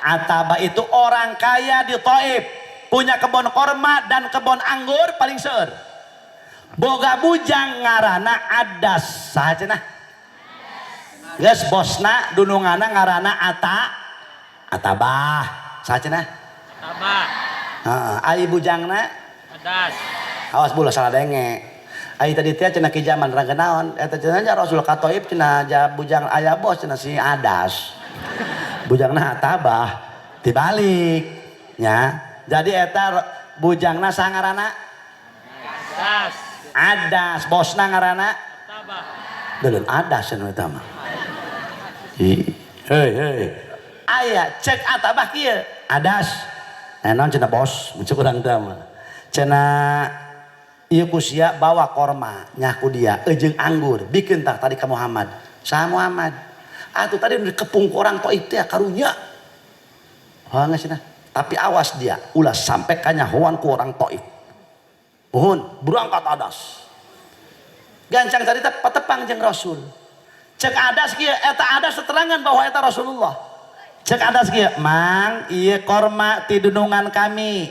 Atabah itu orang kaya di Taif, punya kebun korma dan kebun anggur paling seueur. Boga bujang ngaranna Adas. Saha cenah? Geus bosna dununganna ngaranna Atabah. Saha cenah? Atabah. Heeh, ai bujangna Adas. Awas bula salah denge. Ai tadi teh cenah ki zaman rangga naon? Eta cenah nya Rasul ka Taif cenah ja bujang aya bos cenah si Adas. Bujangna Atabah dibalik nya. Jadi eta bujangna saha ngaranna? Adas. Adas, bosna ngaranna? Atabah. Deuleun Adas cenah eta mah. Hei hei. Aya cek Atabah kieu. Adas. Naon cenah bos, cek urang teh mah. Cenah ieu ku sia bawa korma nya ku dia eujeung anggur bikeun tah tadi ka Muhammad. Saha Muhammad? Atuh tadi nu dikepung ku orang Taif teh karunya. Heuh geus cenah. Tapi awas dia, ulah sampai kanyahoan ku orang Taif. Mohon berangkat Adas. Gancang tadi teh patepang jeung Rasul. Cek Adas kieu, eta Adas teterangan bahwa eta Rasulullah. Cek Adas kieu, mang ieu korma ti dunungan kami.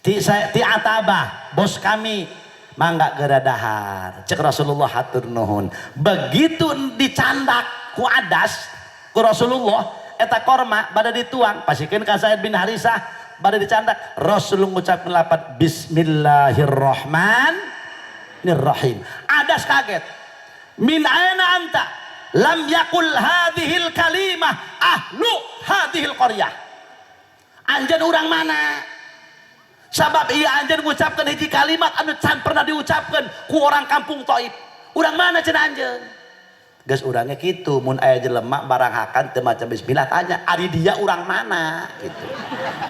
Ti Atabah, bos kami. Mangga geura dahar. Cek Rasulullah hatur nuhun. Begitu dicandak ku Adas ku Rasulullah, eta korma bada dituang, pasikeun ka Zaid bin Harisah, bada dicandak, Rasul ngucapkeun lapat bismillahirrahmanirrahim. Adas kaget. Min aina anta? Lam yakul hadhil kalimah ahlu hadhil qaryah. Anjeun urang mana? Sabab ieu anjeun ngucapkeun hiji kalimat anu can pernah diucapkeun ku orang kampung Taif. Urang mana cenah anjeun? Geus urangnya kitu, mun aya jelema barang hakan teu maca bismillah tanya, ari dia urang mana gitu.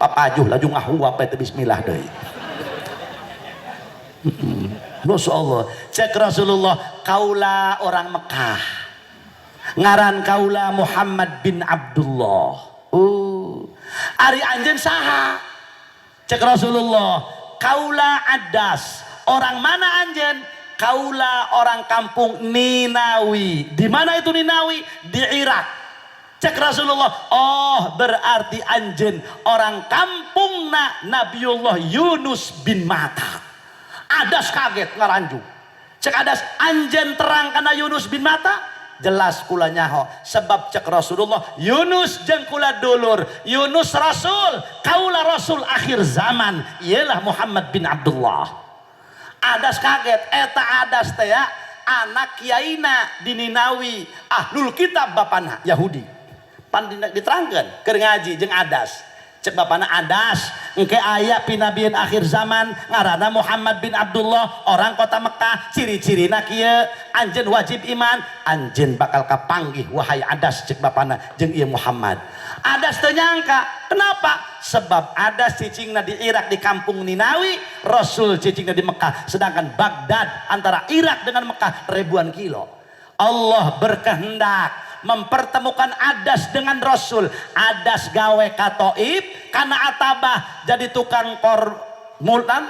Papajuh laju ngahuap teh bismillah deui. Masya Allah, cek Rasulullah kaula orang Mekah. Ngaran kaula Muhammad bin Abdullah. Ari anjeun saha? Cek Rasulullah, kaula Adas. Orang mana anjeun? Kaula orang kampung Ninawi. Di mana itu Ninawi? Di Irak. Cek Rasulullah, oh berarti anjeun orang kampungna Nabiullah Yunus bin Mata. Adas kaget ngaranjung. Cek Adas, anjeun terang kana Yunus bin Mata? Jelas kula nyaho, sebab cek Rasulullah Yunus jeung kula dulur, Yunus rasul, kaula rasul akhir zaman, ialah Muhammad bin Abdullah. Adas kaget, eta Adas teh ya, anak kiaina di Ninawi, ahlul kitab bapana Yahudi. Pan diterangkeun keur ngaji jeung Adas. Cek bapana, "Adas, engke aya pinabian akhir zaman ngaranna Muhammad bin Abdullah, orang kota Mekah, ciri-cirina kieu, anjeun wajib iman, anjeun bakal kapanggih, wahai Adas," cek bapana, "jeung ieu Muhammad." Adas teu nyangka. Kenapa? Sebab Adas cicingna di Irak, di kampung Ninawi, Rasul cicingna di Mekah, sedangkan Baghdad antara Irak dengan Mekah ribuan kilo. Allah berkehendak mempertemukan Adas dengan Rasul. Adas gawe ka Taif karena Atabah, jadi tukang kor multan,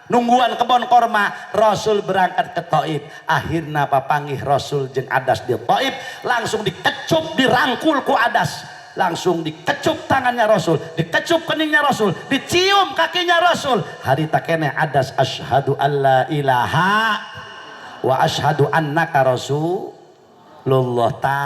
nungguan kebon korma. Rasul berangkat ke Taif, akhirnya papanggih Rasul jeung Adas di Taif. Langsung dikecup, dirangkul ku Adas, langsung dikecup tangannya Rasul, dikecup keningnya Rasul, dicium kakinya Rasul. Harita keneh Adas asyhadu alla ilaha wa asyhadu annaka rasulullah. Ta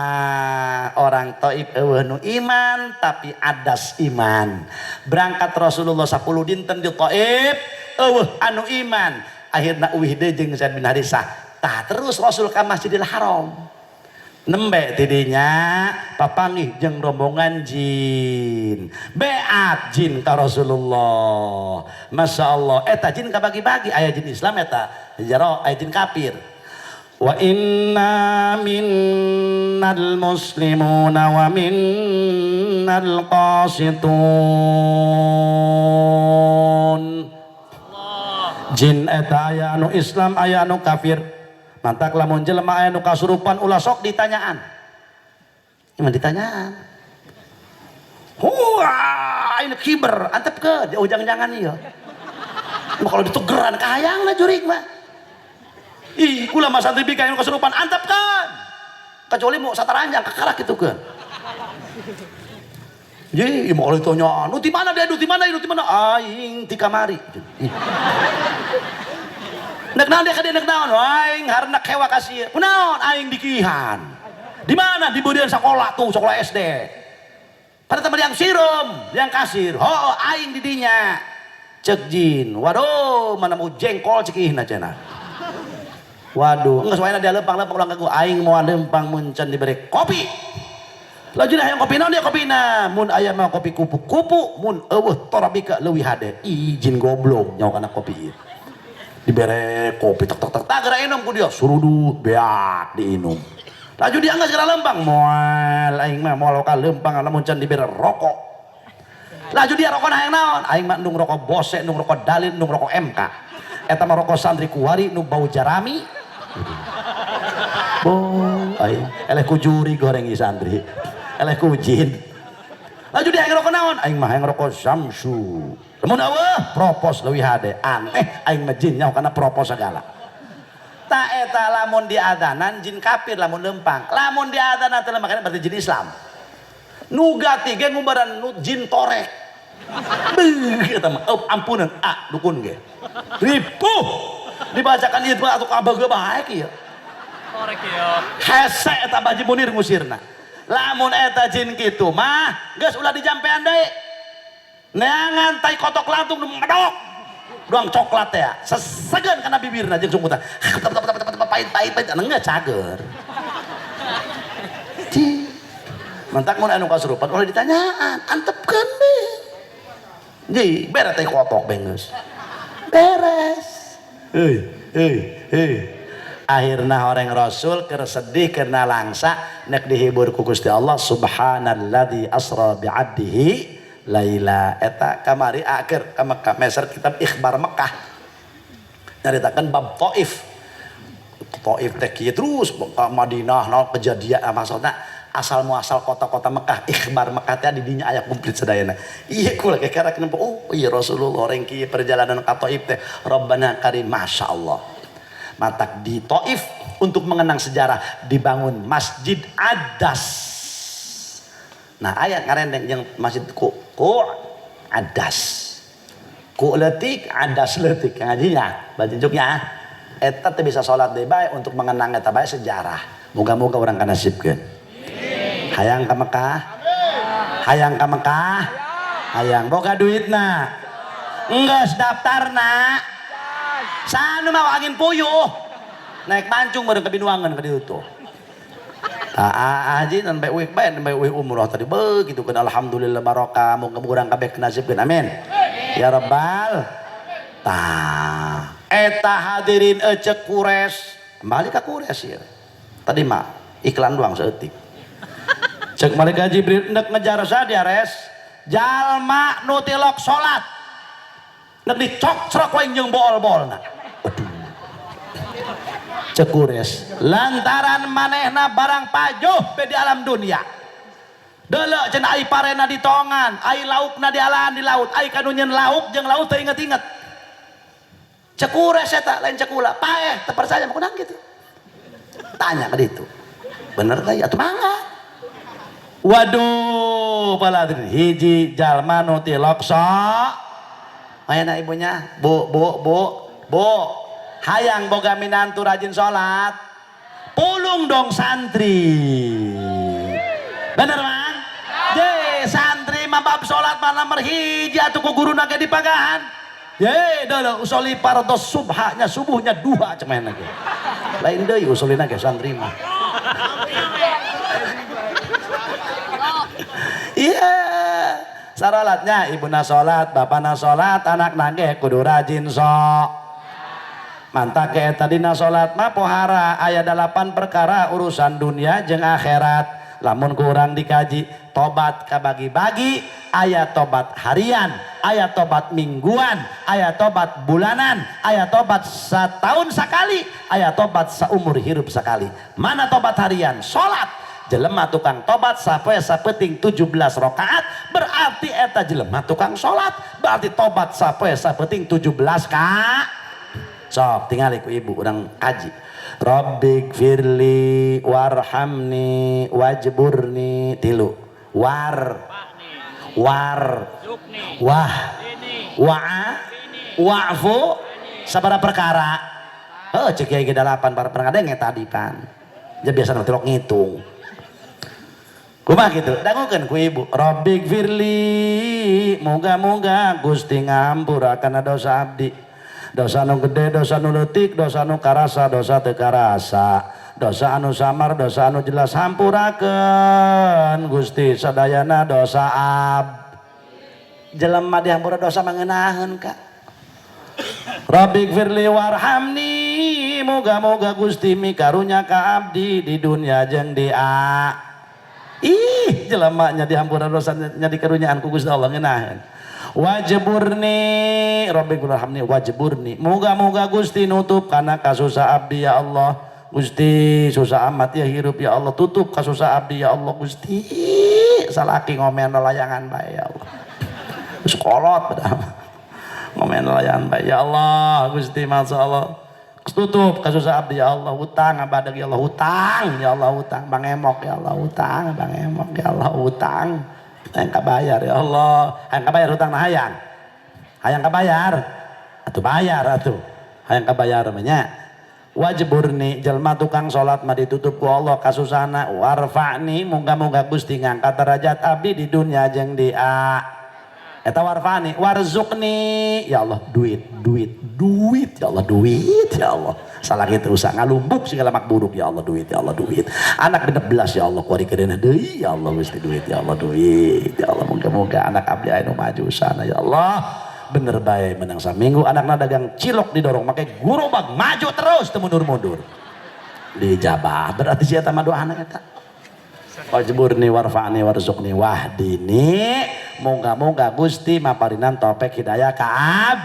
orang Taif euweuh nu iman, tapi Adas iman. Berangkat Rasulullah 10 dinten di Taif, euweuh anu iman, akhirna uwih deui jeung Zaid bin Harisah. Tah, terus Rasul ka Masjidil Haram, nembe tidinya papanggih jeung rombongan jin. Beat jin ka Rasulullah. Masya Allah, eta jin kabagi-bagi, aya jin Islam, eta jero aya jin kafir. Wa inna minnal muslimuna wa minnal qasitun. Jin eta aya anu Islam, aya anu kafir. Mantak lamun jelema aya nu kasurupan, ulah sok ditanyaan. Emang ditanyaan, "Wah, ini kiber," antep ke jauh, jangan-jangan iya. Mah kalau ditegeran kahayang lah jurig mah. Ih, kula mah santri bika, yang kesurupan antep kan, kecuali mau sataranjang kakarak gitu kan. Jadi, mau kalau ditanya, "Nu di mana dia, nu di mana, nu di mana?" "Aing di kamari." Ih. Nek naon dia ka dia, nek naon? "Aing harna kewa kasih." "Kunaon?" "Aing dikihan." "Di mana?" "Di beureun sekolah tuh, sekolah SD." Pada teman yang sirum, yang kasir. "Oh, aing di dinya." Cek jin. "Waduh, mana mau jengkol cek ihna cenah." Waduh, enggak soalnya dia lempang-lempang ulang ke aing, mau lempang mun can diberi kopi. Laju hayang kopi naon dia kopina? "Mun aya mah kopi kupu-kupu, mun euweuh torabika leuwih hade." Ijin goblok nyawa kana kopi ieu. Dibere kopi, tek tek tek, tak geura inum ku dia, surudut beak diinum. Laju dia enggak segera lempang, "Moal aing mah moal ka lempang lamun can dibere rokok." Laju dia, "Rokok hayang naon?" "Aing mah endung rokok Bose, endung rokok Dalil, endung rokok MK. Eta mah rokok santri kuari nu bau jarami." Bo, aing eleh ku juri goreng ieu santri. Eleh ku jin. Laju dia, "Hayang rokok naon?" "Aing mah hayang rokok Samsu. Lamun euweuh propos leuwih hade." Aneh, aing mah jin nyaho kana propos segala. Ta eta lamun diadanan jin kafir lamun lempang. Lamun diadanan teu lempang berarti jin Islam. Nu gati ge ngubaran nu jin torek. Beuh, eta mah oh, ampunan ah dukun ge. Ripuh. Dibacakan ieu mah atuh kabeh bae ieu. Torek ya. Hese eta Baji Munir ngusirna. Lamun eta jin kitu mah geus ulah dijampean deui. Neangan tai kotok lantung nu medok. Doang coklat ya. Sesegeun kana bibirna jeung sungkutan. Pahit pahit pahit enggeus cager. Ci. Mantak mun anu kasurupan ulah ditanyaan, antepkeun be. Ji, bere tai kotok bengeus. Beres. Hei, hei, hei. Akhirna orang Rasul keur sedih, keur nalangsa, nek dihibur ku Gusti Allah, subhanalladzi asra bi'abdihi laila. Eta kamari akhir ka Mekah meser kitab Ikhbar Mekah, nyaritakan bab Taif. Taif teh kieu, terus ke Madinah, naon kejadian, maksudna asal muasal kota-kota Mekah. Ikhbar Mekah teh di dinya aya komplit sadayana. Iya, kula kayak karek nempo, oh iya, Rasulullah orang kieu, perjalanan ka Taif teh. Rabbana karim, Masya Allah. Matak di Taif untuk mengenang sejarah dibangun Masjid Adas. Nah, ayat ngarendeng yang masjid ku, ku Adas, ku letik Adas letik ngajinya bajinjuknya eta teh bisa sholat deui bae untuk mengenang eta bae sejarah. Moga-moga urang kanasibkeun. Hayang ka Mekah, hayang ka Mekah, hayang boga duitna, enggeus daftarna. Sanu mau angin puyuh naik mancung bareng ke Binuangan ke ditu tuh. Haji dan bae uih bae bae uih umroh tadi begitu kan alhamdulillah barokah muga urang kabeh nasibkeun amin. Ya rabbal tah eta hadirin ecek kures kembali ka kures ieu. Tadi mah iklan doang saeutik. Cek malaikat Jibril nek ngejar sadia res jalma nu tilok salat nek dicokcrok wae jeung bool-boolna. Aduh. Cek kures lantaran manehna barang pajuh be di alam dunia. Deuleu cenah ai parena di tongan, ai laukna di alaan di laut, ai kanu nyeun lauk jeung laut teu inget-inget. Cek kures eta lain cek kula, paeh teu percaya mah kunang kitu. Tanya ka ditu. Bener teh atuh mangga. Waduh, paladin hiji jalma nu tilok sok. Mayana ibunya, bu, bu, bu, bu, hayang boga minantu rajin sholat, pulung dong santri. Bener mang? Je, santri mah bab sholat mah nomor hiji atuh ku guruna ge dipagahan. Ye, deuleu usoli fardhos subhanya subuhnya duha cek mana ge. Lain deui usolina ge santri mah. Iya. Sarolatnya ibuna salat, bapana salat, anak nage kudu rajin sok. Mantak ke eta dina salat mah pohara aya 8 perkara urusan dunia jeung akhirat. Lamun kurang dikaji tobat kabagi-bagi, aya tobat harian, aya tobat mingguan, aya tobat bulanan, aya tobat setahun sekali, aya tobat saumur hirup sekali. Mana tobat harian? Salat. Jelema tukang tobat sapoe sapeting 17 rakaat berarti eta jelema tukang salat berarti tobat sapoe sapeting 17 ka sok tingali ku ibu urang kaji Rabbighfirli warhamni wajburni tilu war war wah wa'a wa'fu sabaraha perkara heuh ceuk kiai ge 8 para perkara denge tadi pan ja biasa tilok ngitung kumaha kitu dangukeun ku ibu Rabbighfirli muga-muga Gusti ngampura kana dosa abdi dosa anu gede dosa anu leutik dosa anu karasa dosa teu karasa dosa anu samar dosa anu jelas hampurakeun Gusti sadayana dosa ab jelema dihampura dosa mangeunaheun ka Rabbighfirli warhamni muga-muga Gusti mikarunya ka abdi di dunia jeung di akhirat. Ih, jelemanya dihampura dosa nya dikarunyaan ku Gusti Allah ngeunaheun. Wajburni Rabbighfirli wajburni. Muga-muga Gusti nutup kana kasusah abdi ya Allah. Gusti susah amat ya hirup ya Allah, tutup kasusah abdi ya Allah Gusti. Salaki ngomen layangan bae ya Allah. Geus kolot padahal. Ngomen layangan bae ya Allah Gusti masyaallah. Tutup kasusah abdi ya Allah hutang abadeg ya Allah hutang ya Allah hutang bang emok ya Allah hutang bang emok ya Allah hutang hayang kabayar ya Allah hayang kabayar hutang na hayang hayang kabayar atuh bayar atuh hayang kabayar mah nya wajburni jelma tukang salat mah ditutup ku Allah kasusahna warfa'ni muga-muga Gusti ngangkat derajat abdi di dunia jeung di eta warfa'ni warzuqni ya Allah duit duit duit ya Allah duit ya Allah salah kitu usah ngalumbuk segala mak buruk ya Allah duit ya Allah duit anak 16 ya Allah kuari kedeunah deui ya Allah Gusti duit ya Allah duit ya Allah muga-muga anak abdi aya nu maju sana ya Allah bener bae menang saminggu anakna dagang cilok didorong make gerobak maju terus teu mundur-mundur dijabah berarti sia mah doana eta wajburni warfa'ni warzuqni wahdini moga-moga Gusti maparinan taufik hidayah ka ab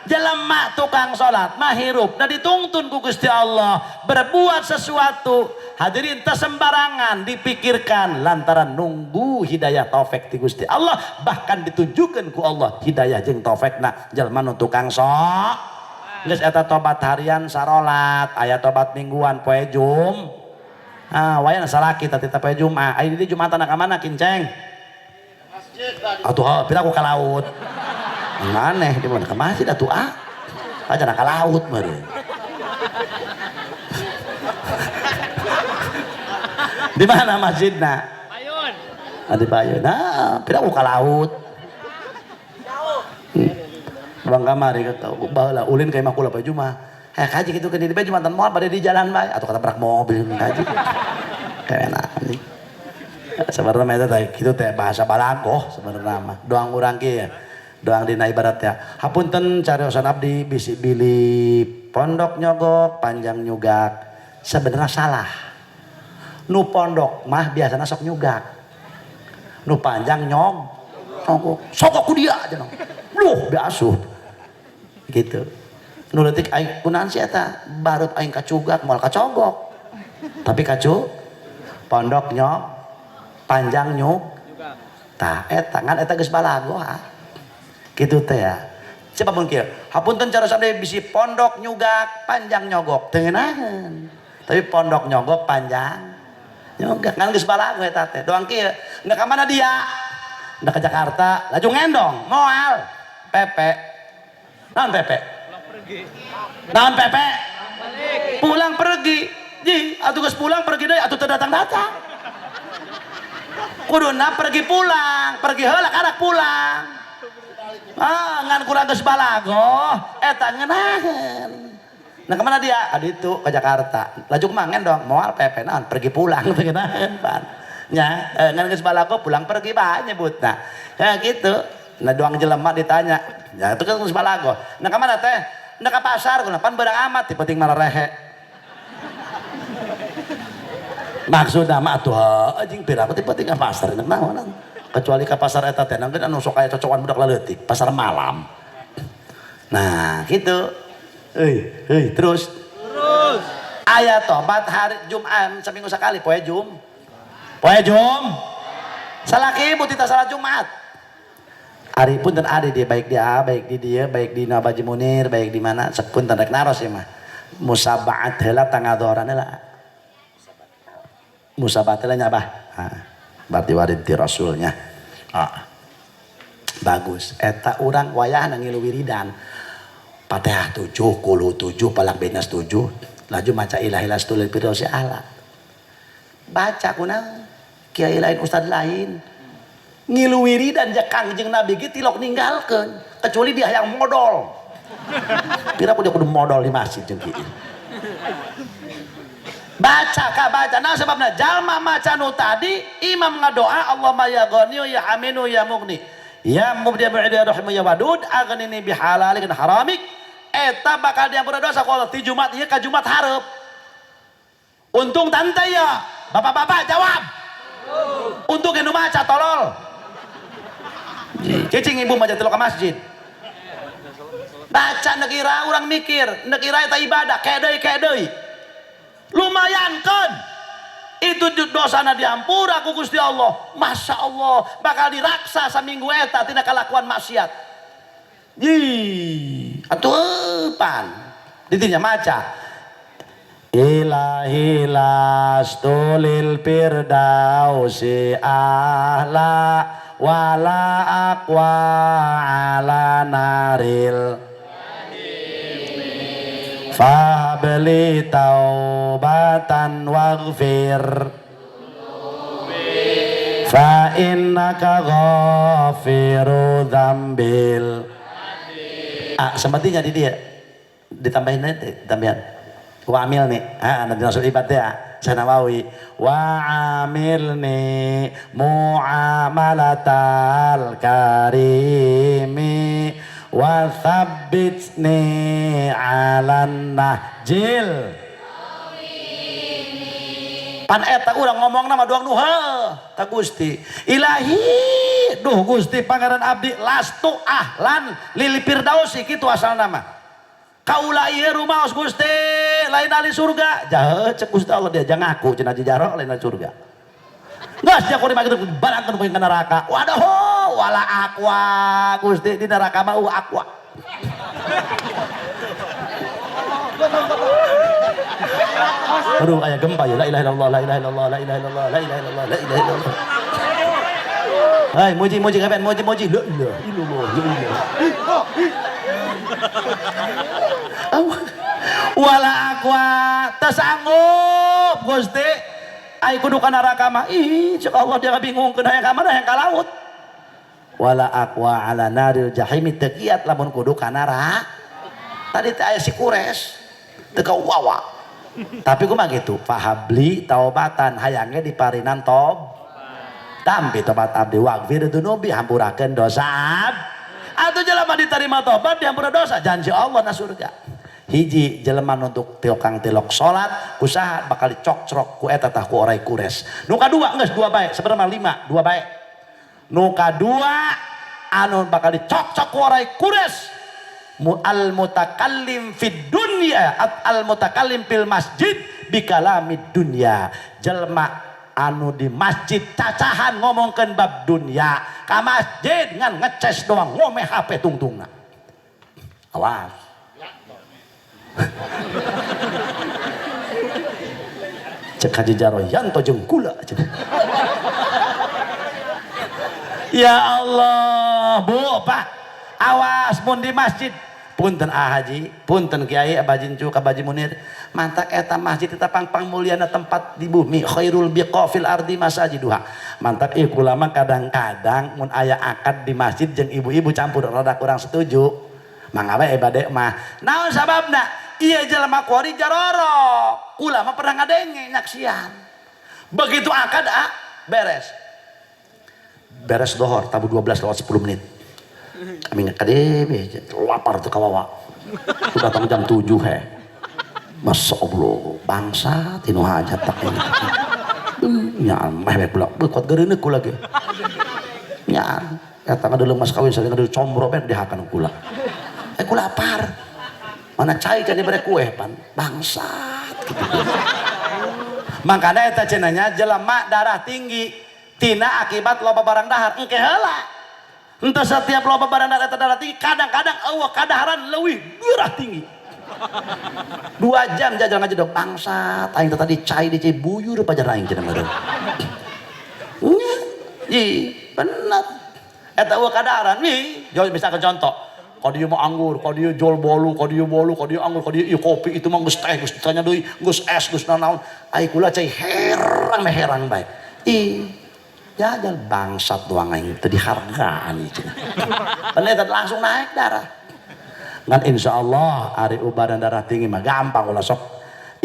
jelema tukang salat mah hirup da ditungtun ku Gusti Allah berbuat sesuatu hadirin teu sembarangan dipikirkan lantaran nunggu hidayah taufik ti Gusti Allah bahkan ditunjukkeun ku Allah hidayah jeung taufikna jelema nu tukang sok geus eta tobat harian sarolat aya tobat mingguan poe Jum ah wayan salaki tadi poe Jumat aya di Jumatan ka mana kinceng atuh pira ku ka laut maneh di mana ke masjid atuh ah aja ka laut meureun di mana masjidna Payun di Payun nah pira ku ka laut Bang kamari baheula ulin ka imah kula poe Jumat kaji kitu ke di Jumatan moal bade di jalan bae atuh katabrak mobil kaji. Enak anjing. Sebenarnya mah eta teh kitu teh bahasa balagoh sebenarnya mah. Doang urang kieu ya. Doang dina ibarat ya. Hapunten cariosan abdi bisi bilih pondok nyogok panjang nyugak. Sebenarnya salah. Nu pondok mah biasana sok nyugak. Nu panjang nyogok. Sogok ku dia cenah. Luh biasuh. Gitu. Nu leutik aing kunaon si eta barut aing kacugak moal kacogok. Tapi kacu pondok nyog panjang nyug. Tah eta ngan eta geus balago ah. Gitu teh ya. Siapa pun kieu. Hapunten cara sampe bisi pondok nyugak panjang nyogok teu ngeunaheun. Tapi pondok nyogok panjang nyogak ngan geus balago eta teh. Doang kieu. Ndek ka mana dia? Ndek ke Jakarta, laju ngendong, moal. Pepe. Naon pepe? Pulang pergi. Naon pepe? Balik. Pulang pergi. Ji, atuh geus pulang pergi deui atuh teu datang-datang. Kuduna pergi pulang, pergi heula karak pulang. Ah, ngan kurang geus balago, eta ngeunaheun. Nah kemana dia? Ka ditu ke Jakarta. Laju kumaha ngendong, moal pepe naon pergi pulang teu ngeunaheun pan. Nya, ngan geus balago pulang pergi bae nyebutna. Ya gitu. Nah doang jelema ditanya. Ya itu kan geus balago. Nah kemana teh? Nah ka pasar, kunaon pan beurang amat, ti penting mah rehe. Maksudna mah atuh anjing pira ti penting ka pasar naon. Kecuali ka pasar eta teh nangkeun anu sok aya cocokan budak leutik, pasar malam. Nah, gitu. Euy, euy terus. Terus. Aya tobat hari Jumat seminggu sekali poe Jum. Poe Jum. Salaki ibu tita salat Jumat. Ari pun dan ari dia baik di A, baik di dia, baik di Nabaji Munir, baik di mana, sepun dan rek naros ieu mah. Musabaat heula tangadoran heula. Musabaat heula nya bah. Ha. Berarti warid ti rasulnya. Ah. Bagus. Eta urang wayahna ngilu wiridan. Fatihah 7, Qul 7, Falaq Binas 7, laju maca ilahi lastul firdausi ala. Baca kunaon? Kiai lain ustad lain. Ngilu wiridan ja Kangjeng Nabi ge tilok ninggalkeun, kecuali dia yang modol. Pira ku dia kudu modol di masjid jeung kieu. Baca ka baca. Nah sebabna jalma maca nu tadi imam ngadoa Allahumma ya ghaniyu ya haminu ya mughni. Ya mubdi ya rahimu ya wadud aghnini bihalalik dan haramik. Eta bakal diampura dosa ku Allah ti Jumat ieu ka Jumat hareup. Untung tante ya. Bapak-bapak jawab. Untung nu maca tolol. Cicing ibu mah tilok ka masjid. Baca neuk ira urang mikir, neuk ira eta ibadah kedeui kedeui. Lumayan kan itu dosana diampura ku Gusti Allah. Masya Allah bakal diraksa saminggu eta tina kalakuan maksiat. Ih, atuh pan ditinya maca ilahi lastulil firdausi ahla wala aqwa ala naril fahabli taubatan waghfir fa innaka ghafiru dzambil. Ah, sempatinya di dia ditambahin nanti tambahan wa amil nih, ah nanti rasul ibad ya Sanawawi wa amil nih muamalatal karimi wa tsabbitni 'alan nahjil. Pan eta urang ngomongna mah doang nu heuh ka Gusti. Ilahi, duh Gusti Pangeran abdi lastu ahlan lil firdausi kitu asalna mah. Kaula ieu rumaos Gusti lain ahli surga. Jahe cek Gusti Allah dia jangan ngaku cenah jaro lain ahli surga. Geus dia kudu mah barangkeun ka neraka. Waduh wala aqwa Gusti di neraka mah aqua. Aduh aya gempa ya la ilaha illallah la ilaha illallah la ilaha illallah la ilaha illallah la ilaha illallah. Hai muji muji kapan muji muji la ilaha illallah la ilaha. Wala aqwa tasanggup Gusti ai kudu ka neraka mah ih cek Allah dia bingungkeun hayang ka mana hayang ka laut. Wala aqwa ala naril jahim teu kiat lamun kudu ka neraka. Tadi teh aya si Kures teu ka wawa. Tapi kumaha gitu? Fahabli taubatan hayangnya diparinan tob. Tampi tobat abdi waghfir dzunubi hampurakeun dosa ab. Atuh jelema diterima tobat dihampura dosa janji Allah na surga. Hiji jelema untuk tilokang tilok salat usaha bakal dicokcrok ku eta tah ku orai kures. Nu kadua geus dua bae sebenarnya lima dua bae. Nu kadua anu bakal dicokcok ku orai kures al mutakallim fid dunya al mutakallim fil masjid bikalamid dunya. Jelema anu di masjid cacahan ngomongkeun bab dunya ka masjid ngan ngeces doang ngomeh HP tungtungna. Awas. Cek Haji Jaroyanto jeung kula. Ya Allah, Bu, Pak, awas mun di masjid. Punten ah Haji, punten Kiai Abah Jincu ka Haji Munir. Mantak eta masjid eta pangpang mulyana tempat di bumi, khairul biqa fil ardi masajiduha. Mantak ieu kula mah kadang-kadang mun aya akad di masjid jeung ibu-ibu campur rada kurang setuju. Mangga bae bade mah. Naon sababna? Ieu jelema kuari jarorok. Kula mah pernah ngadenge nyaksian. Begitu akad ah, beres. Beres dohor tabu 12:10. Kami ngakadebe lapar tuh kawawa. Tuh datang jam 7 he. Masya Allah, bangsa tinu hajat tak ini. Nya meh pula, kuat geureuneuh kula ge. Nya eta ngadeuleuh mas kawin saling ngadeuleuh combro bae dihakan kula. Aku lapar. Mana cai kan diberi kue pan bangsat gitu. Makanya eta cenanya jelema darah tinggi tina akibat loba barang dahar engke heula. Henteu setiap loba barang dahar eta darah tinggi, kadang-kadang eueuh kadaharan leuwih darah tinggi. 2 jam jajan ngajedog bangsat aing teh tadi cai di cai buyur pajar aing cenah meureun. Nya, ih bener. Eta eueuh kadaharan ih, misalkan contoh ka dieu mah anggur, ka dieu jual bolu, ka dieu bolu, ka dieu anggur, ka dieu ieu kopi itu mah geus teh, geus ditanya deui, geus es, geus nanaon. Ai kula cai herang meh herang bae. Ih, jajal bangsat doang aing teu dihargaan ieu cenah. Bener langsung naik darah. Ngan insyaallah ari ubaran darah tinggi mah gampang ulah sok.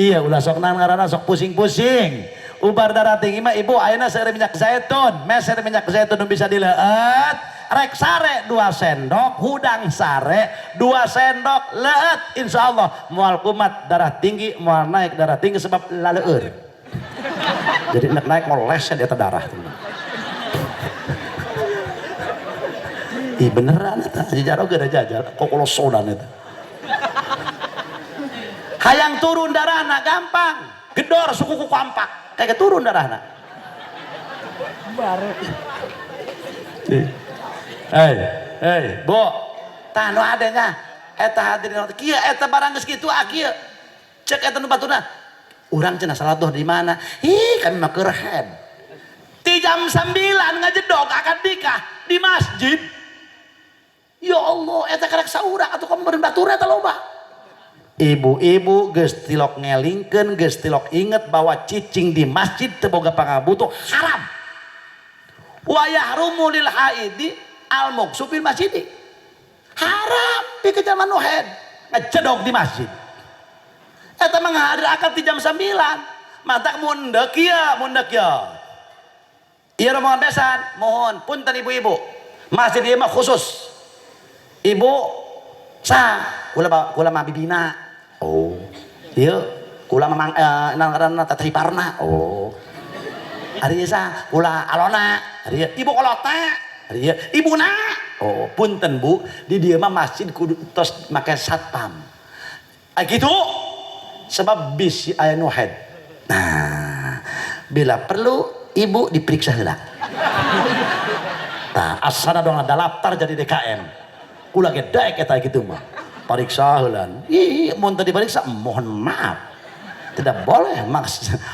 Iya ulah sok naon ngaranna sok pusing-pusing. Ubar darah tinggi mah ibu ayeuna seueur minyak zaitun, meser minyak zaitun nu bisa dileueut. Rek sare 2 sendok, hudang sare 2 sendok leueut insyaallah moal kumat darah tinggi, moal naik darah tinggi sebab laleur. Jadi nek naik moal lesen eta darah. Ih beneran eta Haji Jaro geus jajal kokolosodan eta. Hayang turun darahna gampang, gedor suku ku kampak, kayak turun darahna. Bare. Hei, hei, Bu. Tah nu adenya eta hadirin kieu eta barang geus kitu ah kieu. Cek eta nu batuna. Urang cenah salat duh di mana? Ih, kami mah keur head. Ti jam 9 ngajedog akad nikah di masjid. Ya Allah, eta karek saurang atuh kamu meureun baturna eta loba. Ibu-ibu geus tilok ngelingkeun, geus tilok inget bahwa cicing di masjid teu boga pangabutuh haram. Wa yahrumu lil haidi al muksu fil masjid. Haram pikeun jalma nu haid ngejedog di masjid. Eta mah ngahadir akad di jam 9. Matak mundek ieu, mundek ieu. Ieu rombongan besan, mohon punten ibu-ibu. Masjid ieu mah khusus. Ibu sa kula kula mah bibina. Oh. Ieu kula mah ngaranna Teteh Parna. Oh. Ari sa kula alona. Ari ibu kolota. Ari ibuna. Oh, punten Bu, di dieu mah masjid kudu tos make satpam. Ah kitu. Sebab bisi aya nu haid. Nah, bila perlu ibu diperiksa heula. Tah, asana dong ada daftar jadi DKM. Kula ge daek eta kitu mah. Pariksa heula. Ih, mun teu diperiksa mohon maaf. Tidak boleh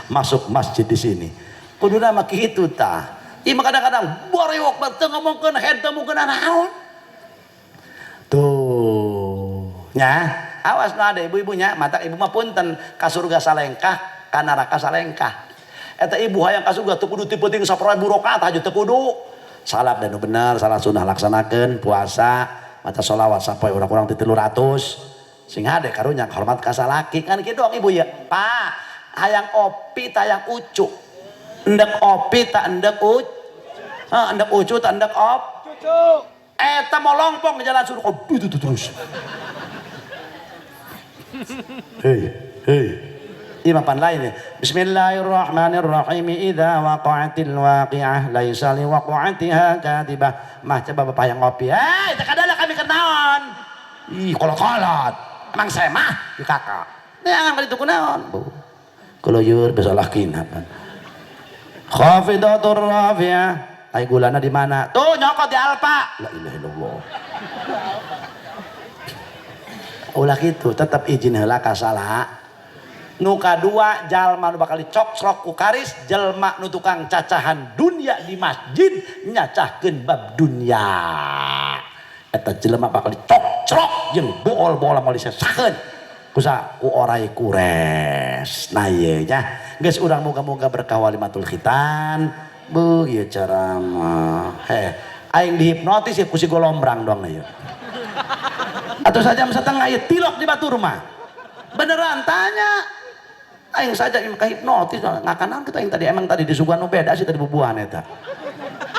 masuk masjid di sini. Kuduna mah kitu tah. Ih mah kadang-kadang borewok teu ngomongkeun head teu mungkeun naon. Tuh, nya. Awas nu ada ibu-ibunya, mata ibu mah punten ka surga salengkah, ka neraka salengkah. Eta ibu hayang ka surga teu kudu ti peuting 10.000 rakaat aja teu kudu. Salat dan nu bener, salat sunnah laksanakeun, puasa, maca sholawat sapoe urang kurang ti 300. Sing hade karunya hormat ka salaki kan kitu doang ibu ya. Pak, hayang opi ta hayang ucu. Endek opi ta endek ucu. Hah, endek ucu ta endek op. Cucu. Eta mau longpong di jalan suruh oh, itu terus. Hei, hei. Ini mapan lain ya. Bismillahirrahmanirrahim. Idza waqa'atil waqi'ah laisa liwaqa'atiha kadibah. Mah coba bapak yang ngopi. Hei, teu kadala kami kenaon. Ih, kolot-kolot. Emang saya mah di kakak. Neangan kali itu kunaon. Bu. Kuluyur bisa lakin apa. Khafidatur rafi'ah. Ai gulana di mana? Tuh nyokot di Alfa. La ilaha illallah. Ulah kitu tetep izin heula ka salah. Nu kadua jalma nu bakal dicokcrok ku karis jelma nu tukang cacahan dunia di masjid nyacahkeun bab dunia. Eta jelema bakal dicokcrok jeung bool-bool moal disesakeun. Kusa ku orai kures. Nah ieu nya geus urang moga-moga berkah walimatul khitan. Bu ieu ceramah. Heh, aing dihipnotis ya ku si golombrang doang ieu. Atau sajam setengah ieu tilok di batur mah. Beneran tanya. Aing saja yang kehipnotis ngakanan kita yang tadi emang tadi disuguhan nu beda sih tadi bubuhan eta.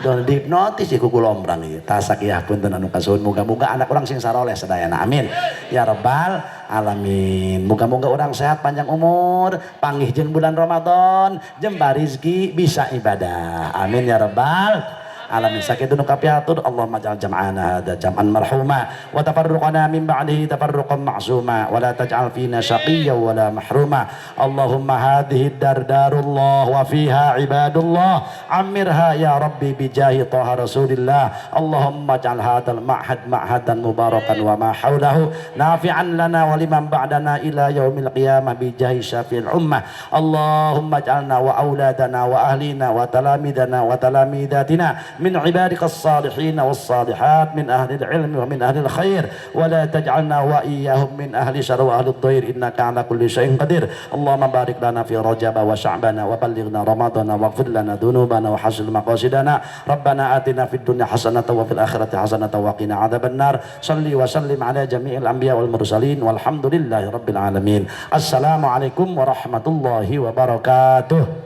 Don dihipnotis ya ku golombrang ieu. Tasak ya punten anu kasuhun moga-moga anak urang sing saroleh sadayana amin. Ya rabbal alamin. Moga-moga urang sehat panjang umur, panggih jeung bulan Ramadan, jembar rezeki bisa ibadah. Amin ya rabbal alamin. Sakitu nu kapiatur Allahumma ja'al jam'ana hadza jam'an marhuma wa tafarruqana min ba'dihi tafarruqan ma'suma wa la taj'al fina syaqiyyan wa la mahruma. Allahumma hadhihi dar darullah wa fiha ibadullah amirha ya rabbi bijahi taha rasulillah. Allahumma ja'al hadzal ma'had ma'hadan mubarakan wa ma haulahu nafi'an lana wa liman ba'dana ila yaumil qiyamah bijahi syafi'il ummah. Allahumma ij'alna wa auladana wa ahlina wa talamidana wa talamidatina min ibadika as-salihin was-salihat min ahli al-ilmi wa min ahli al-khair wa la taj'alna wa iyyahum min ahli syarr wa ahli ad-dhair innaka ala kulli syai'in qadir. Allahumma barik lana fi Rajab wa Sya'bana wa ballighna Ramadana waghfir lana dhunubana wa hasil maqasidana. Rabbana atina fid dunya hasanatan wa fil akhirati hasanatan wa qina adzaban nar. Salli wa sallim ala jami'il anbiya wal mursalin walhamdulillahi rabbil alamin. Assalamualaikum warahmatullahi wabarakatuh.